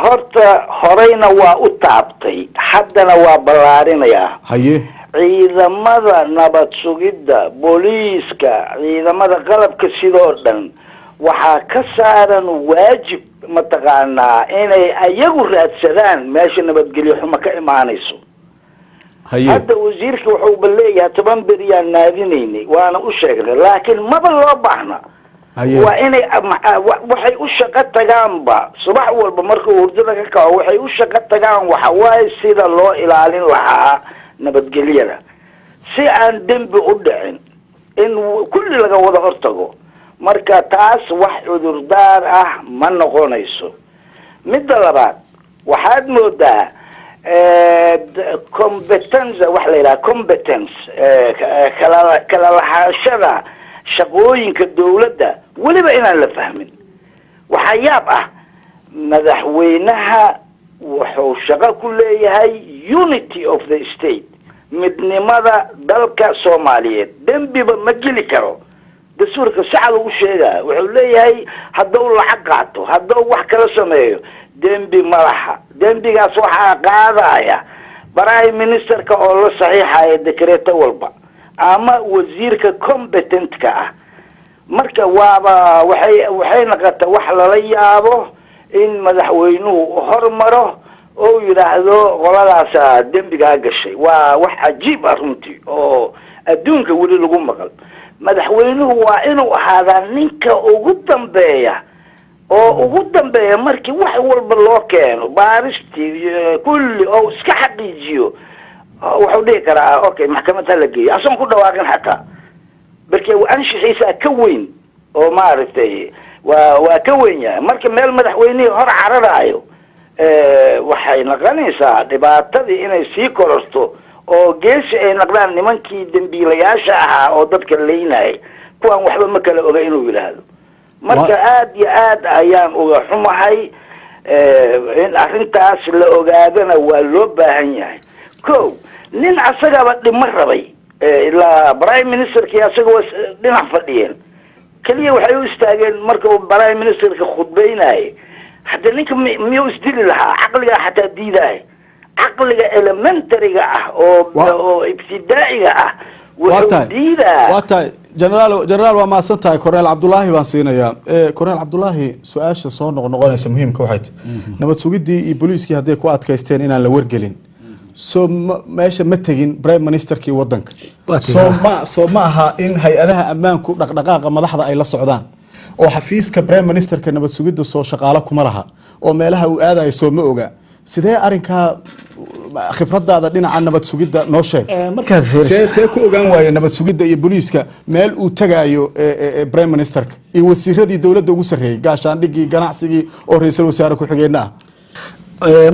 Horta horeyna waa u taabtay, haddana waa ballaarinayaa. Ciidamada nabad sugidda, booliiska, ciidamada qalabka sidoo dhan waxaa ka saaran waajib mataqaanaa inay ayagu raadsadaan meesha nabadgelyo xumo ka imaanayso. Hadda wasiirka wuxuuba leeyahay 10 beriyaan naadinaynay, waana u sheegnay, laakiin maba loo baahna. Waa inay waxay u shaqo tagaanba subax walba markuu hurdada ka kaco, waxay u shaqo tagaan waxa waaye sida loo ilaalin lahaa nabadgelyada, si aan dembi u dhicin, in kulli laga wada hortago. Marka taas wax cudurdaar ah ma noqonayso. Midda labaad, waxaad moodaa competence, wax la yidhaha competence, kala lahaanshada shaqooyinka dowladda weliba inaan la fahmin. Waxaa yaab ah, madaxweynaha wuxuu shaqo ku leeyahay unity of the state, midnimada dalka Soomaaliyeed. Dembiba ma geli karo, dastuurka saxa lagu sheegaa. Wuxuu leeyahay hadduu lacag qaato, hadduu wax kala sameeyo, dembi ma laha. Dembigaas waxaa qaadaya prime ministerka oo la saxiixaya dekreeto walba ama wasiirka competentka ah. Marka waaba waxay noqota wax lala yaabo in madaxweynuhu hormaro oo yidhaahdo qoladaasa dembigaa gashay. Waa wax cajiib ah runtii oo adduunka weli lagu maqal. Madaxweynuhu waa inuu ahaadaa ninka ugu dambeeya oo ugu dambeeya markii wax walba loo keeno, baaristii kulli oo iska xaqiijiyo, wuxuu dhihi karaa okay, maxkamad hala geeyo, asoon ku dhawaaqin xataa, marka anshixiisa ka weyn oo maaragtay waa ka weyn yahay. Marka meel madaxweynihii hor cararaayo, waxay noqonaysaa dhibaatadii inay sii kororto oo geesi ay noqdaan nimankii dembiilayaasha ahaa oo dadka leynayay, kuwaan waxba ma kala oga inuu yidhaahdo. Marka aad iyo aad ayaan uga xumahay. In arrintaas la ogaadana waa loo baahan yahay. Ko nin asagaba dhimo rabay, ilaa prime ministerkii asaga waa dhinac fadhiyeen, keliya waxay u istaageen marka uu prime ministerka khudbeynayay. Hadda ninka miyuu isdili lahaa? Caqligaa xataa diidaay, caqliga elementaryga ah oo ibtidaa'iga ah wuxuu diidaa. Waa tahay, generaal, waa mahadsan tahay. Cornel Cabdulaahi baan siinayaa. Cornel Cabdulaahi, su-aasha soo noqnoqonaysa muhiimka waxay tahay, nabad sugidii iyo booliiskii hadday ku adkaysteen inaan la wargelin, soo meesha ma tegin prime ministerkii wadanka? Soo ma aha in hay-adaha ammaanku dhaqdhaqaaqa madaxda ay la socdaan, oo xafiiska prime ministerka nabad sugidda soo shaqaalo kuma laha, oo meelaha uu aadayo soo ma oga? Sidee arrinkaa khibradaada dhinaca nabad sugidda noo sheeg. Markaad See ku ogaan waaye nabad sugidda iyo booliiska meel uu tagaayo prime ministerka iyo wasiiradii dowladda ugu sarreeyey, gaashaandhigii, ganacsigii oo ra-iisul wasaare ku-xigeenna ah?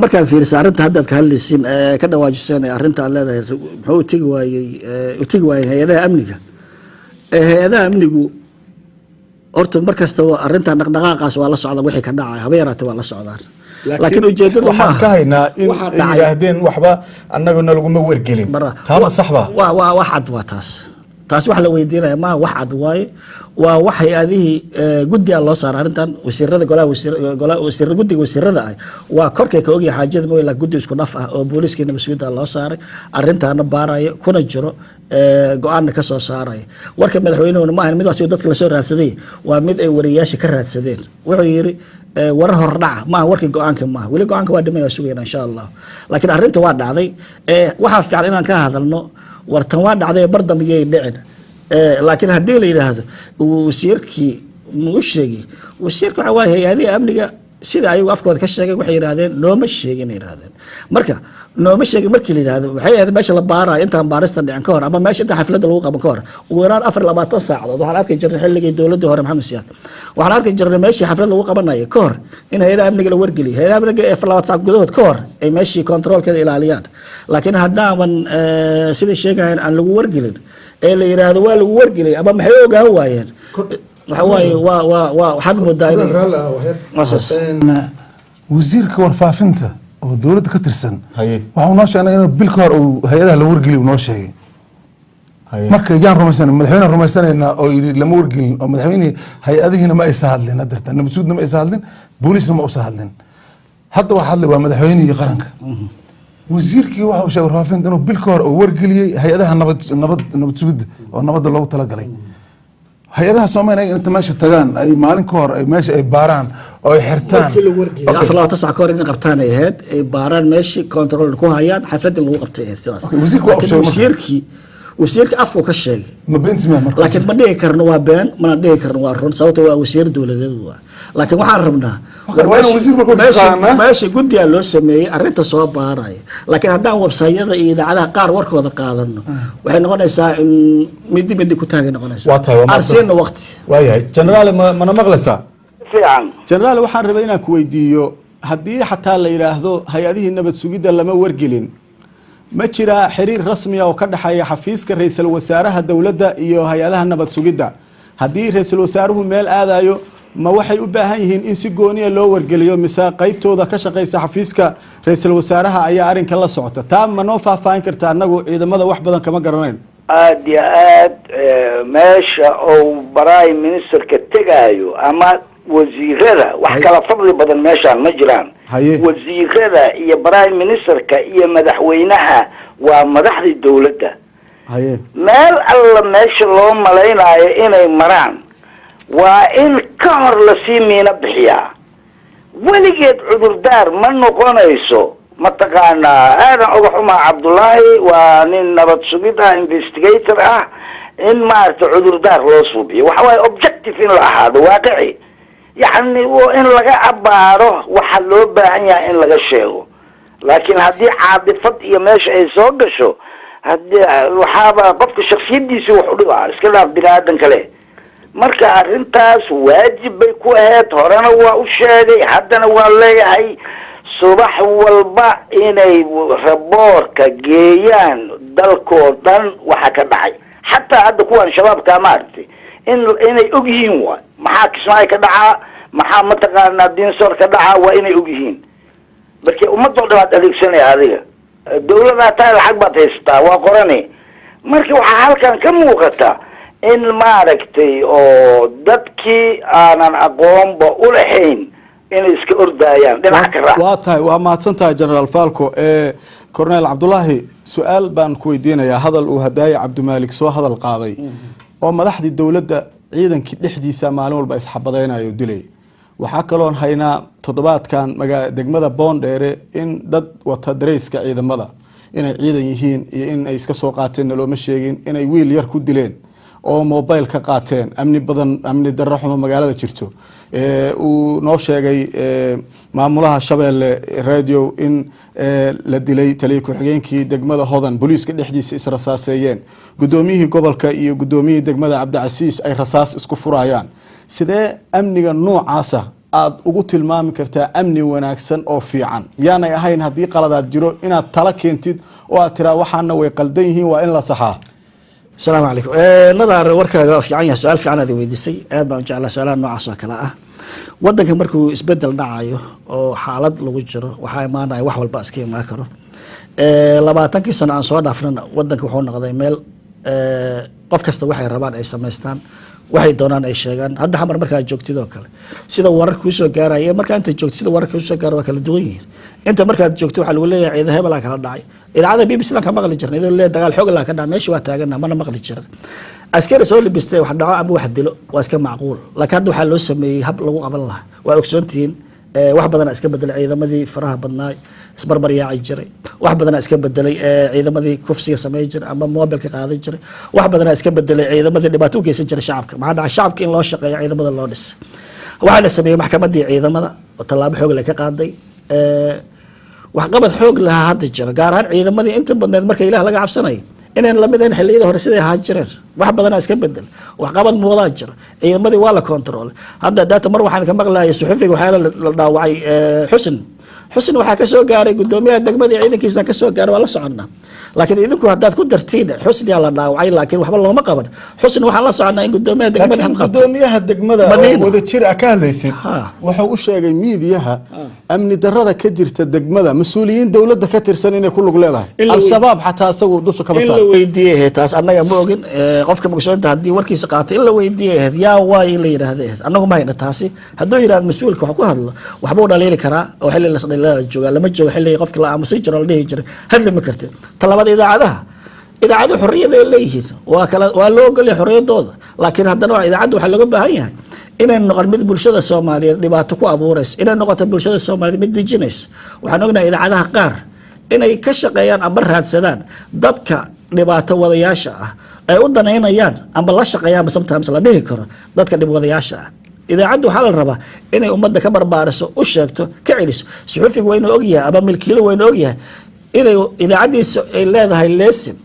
Markaad fiiriso arrinta haddaad ka hadlaysiin, ka dhawaajiseen, arrinta aad leedahay muxuu u tegi waayey hay-adaha amniga, hay-adaha amnigu horta mar kastaba arrintan dhaqdhaqaaqaas waa la socdaan, wixii ka dhacay haba yaraatee waa la socdaan, laakiin ujeedadu waxaan ka haynaa in ay yidhaahdeen waxba annaguna laguma wargelin. Taama saxba? Waa wax cad, waa taas wax la weydiinaya maaha, wax cad waaye. Waa wax hay-adihii guddiga loo saara arrintan, wasiirada, golaha wasiir, golaha wasiir, guddiga wasiirada ah waa korkay ka ogyahay xaajada mooye, laakiin guddi isku dhaf ah oo booliiskii nabad sugidda loo saaray arrintaana baaraya kuna jiro, go-aanna ka soo saaraya. Warka madaxweynuhuna ma ahan mid asigo dadka lasoo raadsaday, waa mid ay wariyayaasha ka raadsadeen. Wuxuu yiri warar hordhaca maaha, warkii go-aanka maaha, weli go-aanka waa dhimay, waa sugayna insha Allah, laakiin arrinta waa dhacday. Waxaa fiican inaan ka hadalno wartan waa dhacday, bar dambe yay dhicin. Laakiin haddii la yidhaahdo wasiirkii ma u sheegi, wasiirka waxa waaye hay-adihi amniga sida ayagu afkooda ka sheegay, waxay yidhahdeen nooma sheegin ay yidhahdeen. Marka nooma sheegin markii la yidhahdo, waxay ahayd meesha la baarayo intaan baarista dhicin ka hor ama meesha intaan xafladda lagu qaban ka hor ugu yaraan 24 saacadood. Waxaan arki jirnay xilligii dowladdii hore Maxamed Siyaad, waxaan arki jirnay meeshii xaflad lagu qabanayo ka hor in hay-adaha amniga la wargeliyo, hay-adaha amniga ee 24 saac gudahood ka hor ay meeshii kontroolkeeda ilaaliyaan. Laakiin haddaaban siday sheegayaan aan lagu wargelin ee la yidhaahdo waa lagu wargeliyay ama maxay ogaan waayeen, waxa waaye waa waxaad moodaa inay Wasiirka warfaafinta oo dowladda ka tirsan waxau noo sheegnay inuu bil ka hor uu hay-adaha la wargeliy uu noo sheegay. Marka yaan rumaysanay? Madaxweyne rumaysanaynaa oo yidhi lama wargelin, oo madaxweynihii hay-adihiina ma aysa hadlin hadarta, nabad sugidna ma aysa hadlin, booliisna ma usa hadlin. Hadda waxa hadlay waa madaxweynihii qaranka. Wasiirkii waxa uu sheegay warfaafinta inuu bil ka hor uu wargeliyey hay-adaha nabad sugidda oo nabadda loogu talagalay. Hay-adaha Soomaaliya inta meesha tagaan ay maalin ka hor ay meesha ay baaraan Oo ay xirtaan. Markii lagu wargeeyay. 24 saac ka hor inay qabtaan ay ahayd, ay baaraan meeshii, control ku hayaan xafladii lagu qabtay ahayd sidaas. Okay, wasiirku waa Laakiin ogsoon marka. Wasiirkii afku ka sheegay. Ma beentis miya marka? Laakiin ma dhihi karno waa been, mana dhihi karno waa run, sababto waa wasiir dowladeed waa. Laakiin waxaan rabnaa Okay, waa inuu wasiir markuu isqaanaa. Meesha guddigaa loo sameeyey arrinta soo baaraya. Laakiin haddaan websayada iyo idaacadaha qaar warkooda qaadano, waxay noqonaysaa in midi midi ku taagay noqonaysaa. Waa tahay, waa Aan mahadsan. siino waqti. Waayahay jenaraal, mana maqlaysaa? Fiican. Jenaraal, waxaan rabay inaan ku weydiiyo, haddii xataa la yidhaahdo hay-adihii nabad sugidda lama wargelin, ma jiraa xiriir rasmiya oo ka dhexeeya xafiiska ra-iisul wasaaraha dowladda iyo hay-adaha nabad sugidda? Haddii ra-iisul wasaaruhu meel aadayo, ma waxay u baahan yihiin in si gooniya loo wargeliyo, mise qeybtooda ka shaqeysa xafiiska ra-iisul wasaaraha ayaa arrinka la socota? Taa ma noo faahfaahin karta? Annagu ciidamada wax badan kama garanayn. Aada iyo aad. Meesha uu prime ministerka tegaayo ama wasiirada, wax kala fadli badan meeshaan ma jiraan. Wasiirada iyo prime ministerka iyo madaxweynaha waa madaxdii dowladda. Meel alla meesha loo malaynayo inay maraan waa in ka hor lasii miino bixiyaa. Weligeed cudurdaar ma noqonayso. Mataqaanaa, aadan uga xumaa Cabdullaahi, waa nin nabad sugid ah, investigator ah, in maaragta cudurdaar loo suubiyo. Waxa waaye objective in la ahaado, waaqici, yacni in laga abaaro waxa loo baahan yahay in laga sheego. Laakiin haddii caadifad iyo meesha ay soo gasho, hadii waxaaba qofka shaksiyadiisi wax u dhibaa, iska dhaaf bini aadan kale. Marka arrintaas waajib bay ku ahayd, horena waa u sheegay, haddana waa leeyahay, subax walba inay raboorka geeyaan dalkoo dhan waxa ka dhacay, xataa hadda kuwan shabaabkaa, maaragtay, inay og yihiin waay. Maxaa Kismaayo ka dhacaa, maxaa mataqaanaa Dinsor ka dhacaa, waa inay og yihiin. Marka ummadoo dhan waad adeegsanaya, adiga dawladaa taa lacag baad haysataa, waa qorani. Marka waxaa halkan ka muuqata in maaragtay oo dadkii aanan aqoonba u lahayn inay iska ordaayaan dhinac ka raac. Waa tahay, waa mahadsan tahay Generaal Falco. Cornel Cabdulaahi, su-aal baan ku weydiinayaa. Hadal uu Hadaaye Cabdimaalik soo hadal qaaday oo madaxdii dowladda ciidankii dhexdiisa maalin walba isxabadeynayo, dilay. Waxaa kaloon haynaa toddobaadkan degmada Boondheere in dad wata dareyska ciidamada, inay ciidan yihiin iyo in ay iska soo qaateen looma sheegin, inay wiil yar ku dileen oo mobile ka qaateen. Amni badan, amni darro xumo magaalada jirto. Uu noo sheegay maamulaha Shabeelle Radio in la dilay taliya ku-xigeenkii degmada Hodan, booliiska dhexdiisa israsaaseeyeen, gudoomiyihii gobolka iyo gudoomiyihii degmada Cabdicasiis ay rasaas isku furayaan. Sidee amniga noocaasa aada ugu tilmaami kartaa amni wanaagsan oo fiican? Miyaanay ahayn haddii qaladaad jiro inaad tala keentid oo aad tiraa waxaana way qaldan yihiin, waa in la saxaa? Asalaamu calaykum Nadaar, warkaaga waa fiican yahay, su-aal fiican aad i weydiisay. Aad baan u jeclaa su-aalaha noocaas oo kale ah. Wadanka markuu isbedel dhacayo oo xaalad lagu jiro, waxaa imaanaya wax walba iska imaan karo. 20kii sano aan soo dhaafnana, wadanka wuxuu noqday meel qof kasta waxay rabaan ay samaystaan, waxay doonaan ay sheegaan. Hadda Xamar markaad joogtid oo kale, sida wararka kuusoo gaaraya iyo markaa inta joogtid sida wararka kuusoo gaara waa kala duwan yihiin. Inta markaad joogto waxaa lagu leeyahay ciidan hebelaa kala dhacay. Idaacada BBC lan ka maqli jirna iyadoo leeyahay dagaal xoog laa ka dhacay meesha, waa taagana, mana maqli jirin. Askari soo libistay wax dhaco ama wax dilo waa iska macquul, laakiin hadda waxaa loo sameeyey hab lagu qaban lahaa. Waa ogsoontihiin, wax badanaa iska bedelay ciidamadii faraha badnaay isbarbar yaaci jiray. Wax badanaa iska bedelay ciidamadii kufsiga samey jiray ama mobilka qaadan jiray. Wax badanaa iska bedelay ciidamadii dhibaato u geysan jiray shacabka. Maxaa dhacay? Shacabka in loo shaqeeyo ciidamada loo dhisay. Waxaa la sameeyey maxkamadii ciidamada oo tallaabo xoog leh ka qaaday. Waxqabad xoog lahaa hadda jira, gaar ahaan ciidamadii inta badneed marka Ilaah laga cabsanaya inayn lamid ahayn xilliyadii hore siday ahaan jireen. Wax badanaa iska bedel, waxqabad muudaa jira, ciidamadii waa la control. Hadda daata mar waxaan ka maqlayay suxufiga waxyaala la dhaawacay Xusn. Xusn waxaa ka soo gaaray gudoomiyaha degmadii ciidankiisa ka soo gaaray, waa la soconnaa. Laakiin idinku haddaad ku dartiin Xusniyaa la dhaawacay laakiin waxba looma qaban, Xusn waxaan la soconnaa in gudoomiyaha degmada Laakiin qabtay. Gudoomiyaha degmada oo Madiina. Wadajir ah ka hadlaysid, wuxuu u sheegay miidiyaha amni darada ka jirta degmada mas-uuliyiin dowladda ka tirsan inay ku lug leedahay, In la Al-Shabaab xataa isagu dusha kama in la saar. Weydiiyey ahayd taas, annaga ma ogin. Qofka mugsoonta haddii warkiisa qaato, in la weydiiyey ahayd, yaa waay in la yidhaahda ahayd. Annagu ma hayna taasi. Hadduu yidhahdo mas-uulka wax ku hadlo, waxbuu dhaliili karaa oo xilli lasdhaliila joogaa lama joogo, xilligii qofka la aamusan jiro oo la dhihi jiray hadli ma kartid. Ta labaad, idaacadaha xorriyad ay leeyihiin, waa kala waa loo ogolyahay xorriyadooda, laakiin haddana idaacadda waxaa looga baahan yahay Inay noqon mid bulshada Soomaaliyeed dhibaato ku abuuraysa, inay noqoto bulshada Soomaaliyeed mid dejinaysa. Waxaan ognahay idaacadaha qaar inay ka shaqeeyaan amba raadsadaan dadka dhibaato wadayaasha ah, ay u danaynayaan amba la shaqeeyaan, sometimes la dhihi karo dadka dhibwadayaasha ah. Idaacaddu waxaa la rabaa inay ummadda ka barbaariso, u sheegto, ka celiso. Suxufigu waa inuu ogyahay ama milkiilo waa inuu ogyahay inay idaacaddiisa ay leedahay lesin,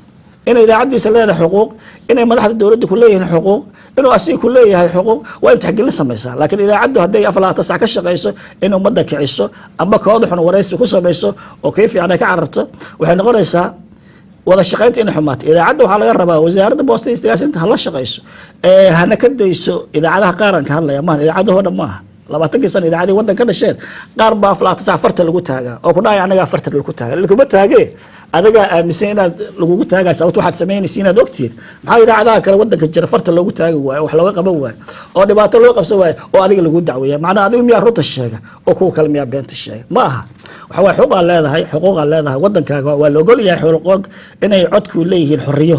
inay idaacaddiisa leedahay xuquuq, inay madaxda dowladda ku leeyihiin xuquuq, inuu asiga ku leeyahay xuquuq. Waa in taxgelin samaysaa. Laakiin idaacaddu hadday 24 sac ka shaqayso in ummadda kiciso amba kooda xun waraysi ku samayso oo kii fiican ay ka cararto, waxay noqonaysaa wada shaqaynta inay xumaato. Idaacadda waxaa laga rabaa wasaaradda boosta iyo isgaarsiinta hala shaqayso, ee hana ka dayso idaacadaha qaaranka hadlaya. Maaha idaacadahoo dhan, maaha. 20kii sano idaacadii waddan ka dhasheen qaar baa 24 sac farta lagu taagaa oo ku dhahaya anagaa farta lagu taaga. Lakuma taagee, adigaa aaminsan inaad lagugu taagaa, sababto waxaad samaynaysa inaad ogtihiin. Maxaa idaacadaha kale waddanka jira farta loogu taagi waayo, wax looga qaban waayo oo dhibaato loo qabsan waayo oo adiga lagu dacweeya? Macnaha adigu miyaa runta sheega oo kuwa kale miyaa beenta sheega? Ma aha. Waxa waye xuquuqaa leedahay, xuquuqaa leedahay waddankaaga. Waa la ogol yahay xuquuq inay codku leeyihiin, xorriyo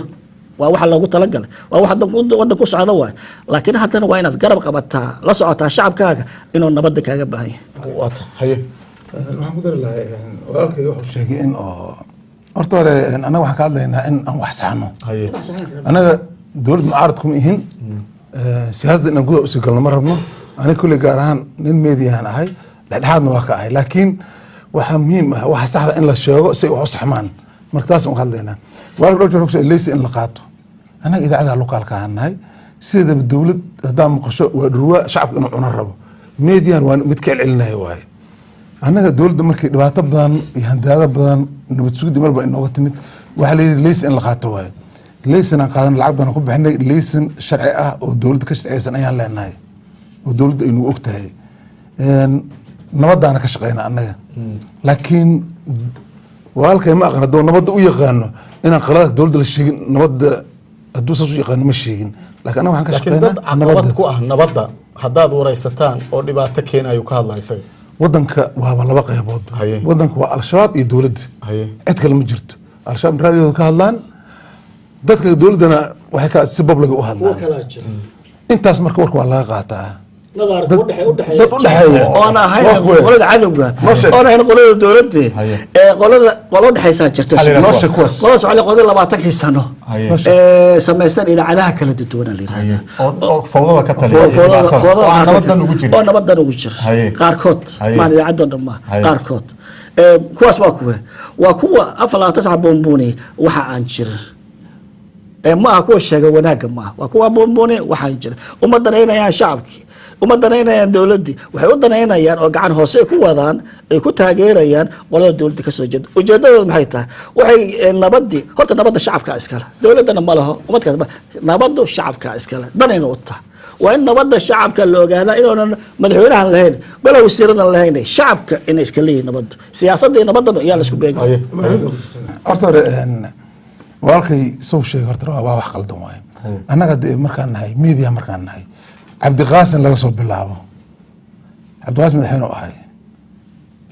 waa waxa loogu talagalay, waa waxa waddan ku socda waay. Laakiin haddana waa inaad garab qabataa, la socotaa shacabkaaga inuu nabadda kaaga baahan yahay. Waa ta haye. Waxaan ku dari lahaa, walaalkay wuxuu sheegay in oo horta hore annaga waxaan ka hadlaynaa in aan wax saxno. Annaga dowlad mucaarad kuma ihin, siyaasadda inaan gudaha usii galno ma rabno. Aniga kulley gaar ahaan nin meediyahan ahay, dhexdhexaadna waa ka ahay, laakiin waxaa muhiim ah waxa saxda in la sheego si ay wax u saxmaan. Marka taas aan ka hadlaynaa. Walaalka dhowr jeer wuxuu ku leysi in la qaato. Annaga idaacadaha lokaalka ahaan nahay. Sideedaba dowlad haddaa maqasho waa dhurwaa shacabka inuu cuno rabo, meediyan waa mid ka celcelinaya waaye. Annaga dowladda markii dhibaato badan iyo handaado badan, nabad sugidii marba inooga timid, waxaa la yidhi leysin in la qaato waaye. Leysin aan qaadan, lacag baan ku bixinay. Leysin sharci ah oo dowladda ka sharciyeysan ayaan leenahay oo dowladda ay nagu og tahay. Nabadaana ka shaqeyna annaga. Laakiin walaalkay ma aqan hadduu nabadda u yaqaano inaan qaladaadka dowladda la sheegin. Nabadda hadduu saas u yaqaano ma sheegin, laakiin annaga waxaan ka laakiin dad shaqeynaa caqabad nabadda. ku ah nabadda haddaad waraysataan oo dhibaato keenayo ka hadlaya isaga. Wadanka waaba laba qaybood. Wadanka waa Al-Shabaab iyo dowladda, cid kale ma jirto. Al-Shabaab raadiyooda ka hadlaan, dadka dowladdana waxay ka si public u hadlaan. Kalaa jira. Intaas marka warka waa laga qaataa. Nadaar Dad u dhexeeya. Oon ahayn Waa kuwe. qolada cadowga, Noo sheeg. oon ahayn qolada dowladda, ee qolada qolo udhexaysaa jirta. Maxaa la yidhahdaa? Noo sheeg kuwaas. Qoladaas waxaa la qolada 20kii sano Haye. ee samaysteen idaacadaha kala duwan la yidhahdaa. Oo fawdada ka taliya iyo dhibaatada. Oo aan nabadan ugu jirin. Oo nabadan ugu jira qaarkood. Maan idaacadoo dhan ma qaarkood. Kuwaas waa kuwe? Waa kuwa 24 sac buunbuuni waxa aan jirin. Ee ma aha kuwa sheega wanaagga, maaha. Waa kuwa buunbuuni waxaan jirin. Uma danaynayaan shacabkii, uma danaynayaan dowladdii. Waxay u danaynayaan oo gacan hoose ay ku wadaan, ay ku taageerayaan qolada dowladda kasoo jeeda. Ujeedadooda maxay tahay? Waxay nabadii horta, nabadda shacabka iskale, dowladdana ma laho, umadkaas nabaddu shacabka iskale, danayna u tahay. Waa in nabadda shacabka la ogaadaa inoonan madaxweynahan lahayn, gola wasiiradan lahayn, shacabka inay iska leeyihin nabaddu. Siyaasadda iyo nabaddan iyaa la isku beegay. Horta hore walaalkay sow sheegay horta waa wax qaldan waaye. Annaga dee markaan nahay media, markaan nahay Cabdiqaasim laga soo bilaabo, Cabdiqaasim madaxweyne u ahay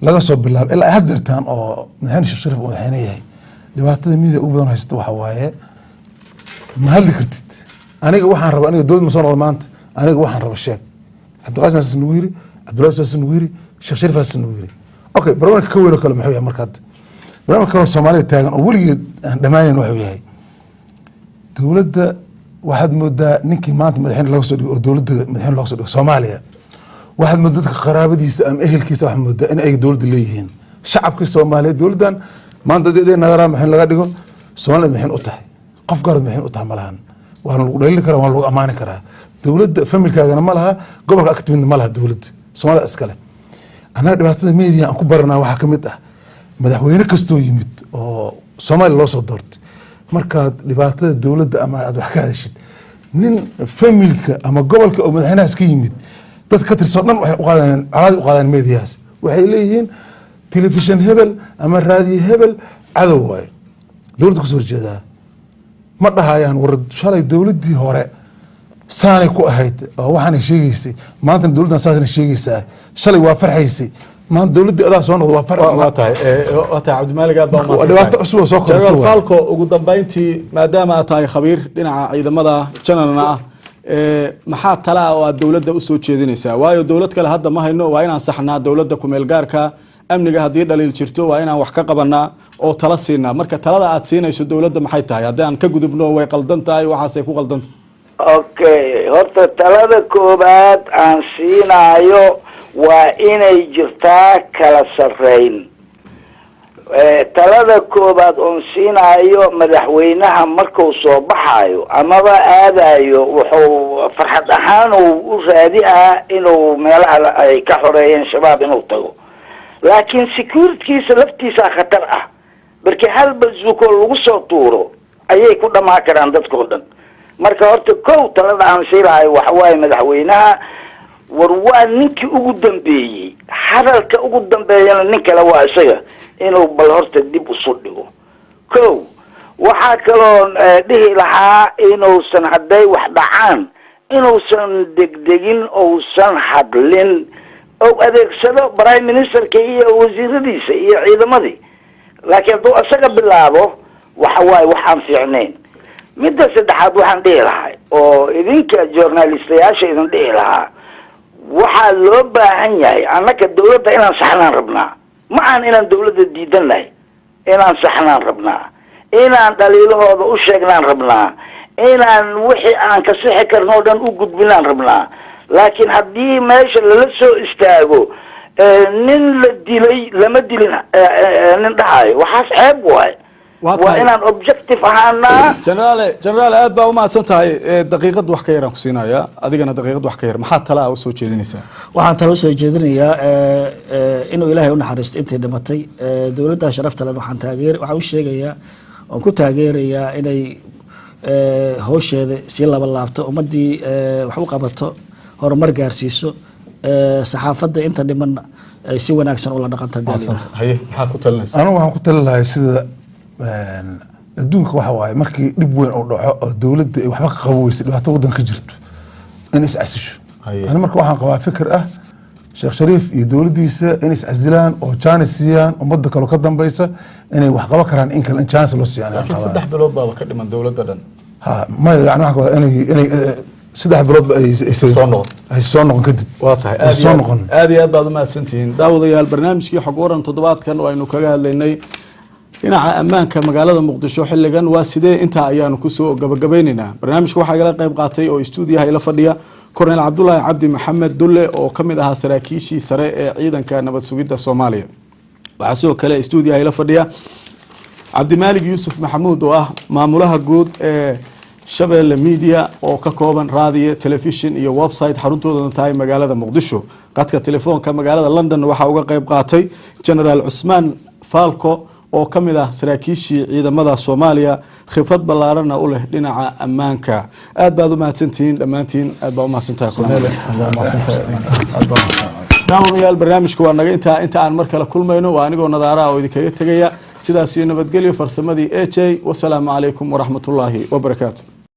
laga soo bilaabo ilaa ay haddeertaan oo madaxweyne Sheekh Shariif uu madaxweyne yahay, dhibaatada media ugu badan haysta waxa waaye ma hadli kartid. Aniga waxaan raba, aniga dowlad ma soo noqdo maanta, aniga waxaan raba sheeg. Cabdiqaasim saas nagu yiri, Cabdullahi saas nagu yiri, Sheekh Shariif saas nagu yiri. Okay, barnaamijka ka weyn oo kale muxuu yahay? Marka hadda barnaamij kale oo Soomaalida taagan oo weligeed aan dhammaanayn wuxuu yahay dowladda. Waxaad moodaa ninkii maanta madaxweyne looga soo dhigo oo dowladda madaxweyne looga soo dhigo Soomaaliya, waxaad moodaa dadka qaraabadiisa ama ehelkiisa, waxaad moodaa in ay dowladda leeyihiin. Shacabkii Soomaaliyeed dowladdan maanta haddii nadaraa madaxweyne laga dhigo, Soomaaliya madaxweyne u tahay, qof gaar madaxweyne u tahay ma lahan. Waana lagu dhaliili karaa, waana lagu ammaani karaa. Dowladda familkaagana ma laha, gobolka ag timidna ma laha, dowladda Soomaalida iskale. Annaga dhibaatada media aan ku baranaa waxaa ka mid ah madaxweyne kastoo yimid oo Soomaaliya loo soo doortay, markaad dhibaatada dowladda ama aad wax ka hadashid, nin familka ama gobolka oo madaxweynahaas ka yimid dad ka tirsan dhan waxay u qaadayaan colaadi, u qaadayaan mediahaas. Waxay leeyihiin telefishin hebel ama raadiyo hebel cadow waayo, dowladda kasoo horjeedaa. Ma dhahayaan war shalay dowladdii hore saanay ku ahayd oo waxaanay sheegeysay, maantana dowladdan saasna sheegeysaa. Shalay waa farxaysay, maanta dowladdii adaa soo noqda waa farx. Waa tahay Cabdimaalig, aad baa Marka waa dhibaato cusub oo soo korortay General waay. Falco, ugu dambeyntii, maadaama aad tahay khabiir dhinaca ciidamada janarna ah, Maxaa talaa oo aad dowladda usoo jeedinaysaa? Waayo dowlad kale hadda ma hayno, waa inaan saxnaa dowladda kumeel gaarka. Amniga haddii dhaliil jirto waa inaan wax ka qabanaa oo tala siinaa. Marka talada aad siinayso dowladda maxay tahay haddii aan ka gudubno way qaldan tahay, waxaasay ku qaldan tahay? Okay, horta talada koobaad aan siinaayo waa inay jirtaa kala sarreyn. Talada koobaad oon siinaayo, madaxweynaha markuu soo baxaayo amaba aadayo, wuxuu farxad ahaan uu u raadi ah inuu meelaha ay ka xoreeyeen Shabaab inuu tago, laakiin securitykiisa laftiisa khatar ah. Markii hal bazuuko lagu soo tuuro ayay ku dhamaan karaan dadkao dhan. Marka horta kow talada aan siilahayo waxa waaye, madaxweynaha war waa ninkii ugu dambeeyey, hadalka ugu dambeeyana nin kale waa isaga, inuu bal horta dib usu dhigo. Kow, waxaa kaloo dhihi lahaa inuusan hadday wax dhacaan inuusan degdegin, ousan hadlin, ou adeegsado prime ministerka iyo wasiiradiisa iyo ciidamadii. Laakiin hadduu isaga bilaabo waxa waaye wax aan fiicnayn. Midda saddexaad waxaan dhihi lahay oo idinka journalistayaasha idin dhihi lahaa, waxaa loo baahan yahay annaka dawladda inaan saxnaan rabnaa, ma ahan inaan dawladda diidannahay, inaan saxnaan rabnaa, inaan dhaliilahooda u sheegnaan rabnaa, inaan wixii aan ka sixi karno o dhan u gudbinaan rabnaa. Laakiin haddii meesha lala soo istaago nin la dilay lama dilin nin dhahayo, waxaas ceeb waay. Waa inaan objective ahaanaa. Generaal, aad baa umahadsan tahay. Daqiiqad wax ka yaraan ku siinayaa, adigana daqiiqad wax ka yar. Maxaa talaa usoo jeedinaysaa? Waxaan tala usoo jeedinayaa inuu Ilaahay u naxariisto intii dhimatay. Dowladda sharafta leh waxaan taageer waxaan u sheegayaa oon ku taageerayaa inay howsheeda sii laba laabto, ummadii wax u qabato, horumar gaarsiiso, saxaafadda inta dhimanna ay si wanaagsan ula dhaqanto. Haye, maxaa ku talinaysaa? Anigu waxaan ku talin lahay sida adduunka waxa waaye, markii dhib weyn uu dhaco oo dowladda ay waxba ka qaban weysa, dhibaato waddan ka jirto, in is casisho. Ani marka waxaan qabaa fikir ah Sheekh Shariif iyo dowladdiisa in iscasilaan oo jaanis siiyaan ummadda kaloo ka dambeysa inay wax qaban karaan, in kale in jaanis loo siiyo. Laakiin 3 bilood baaba ka dhiman dowladda dhan. Ha, maya, yani waxaan qabaa inay 3 biloodba ay soo noqon, ay soo noqon kadib. Waa tahay, ay soo noqon. Aad iyo aad baad umahadsantihiin daawadayaal. Barnaamijkii Xog Waran toddobaadkan oo aynu kaga hadlaynay dhinaca ammaanka magaalada Muqdisho xilligan waa sidee, intaa ayaanu kusoo gabagabeyneynaa. Barnaamijka waxaa igala qayb qaatay oo istuudiyaha ila fadhiya Korneyl Cabdulaahi Cabdi Maxamed Dulle oo kamid ahaa saraakiishii sare ee ciidanka nabad sugidda Soomaaliya. Waxaa sidoo kale istuudiyaha ila fadhiya Cabdimaalig Yuusuf Maxamuud oo ah maamulaha guud ee Shabeelle Media oo ka kooban raadiyo, telefishin iyo website, xaruntoodana tahay magaalada Muqdisho. Qadka telefoonka magaalada London waxaa uga qayb qaatay Generaal Cusmaan Falco oo ka mid ah saraakiishii ciidamada Soomaaliya, khibrad ballaarana u leh dhinaca ammaanka. Aad baad u mahadsantihiin dhammaantiin. Aad baa umahadsantahay Korneele. Daawadayaal, barnaamijka waa naga intaa. Inta aan mar kale kulmayno, waa anigoo Nadaaraha oo idinkaga tegaya sidaas iyo nabadgelyo. Farsamadii A J. Wasalaamu calaykum waraxmatullaahi wabarakaatu.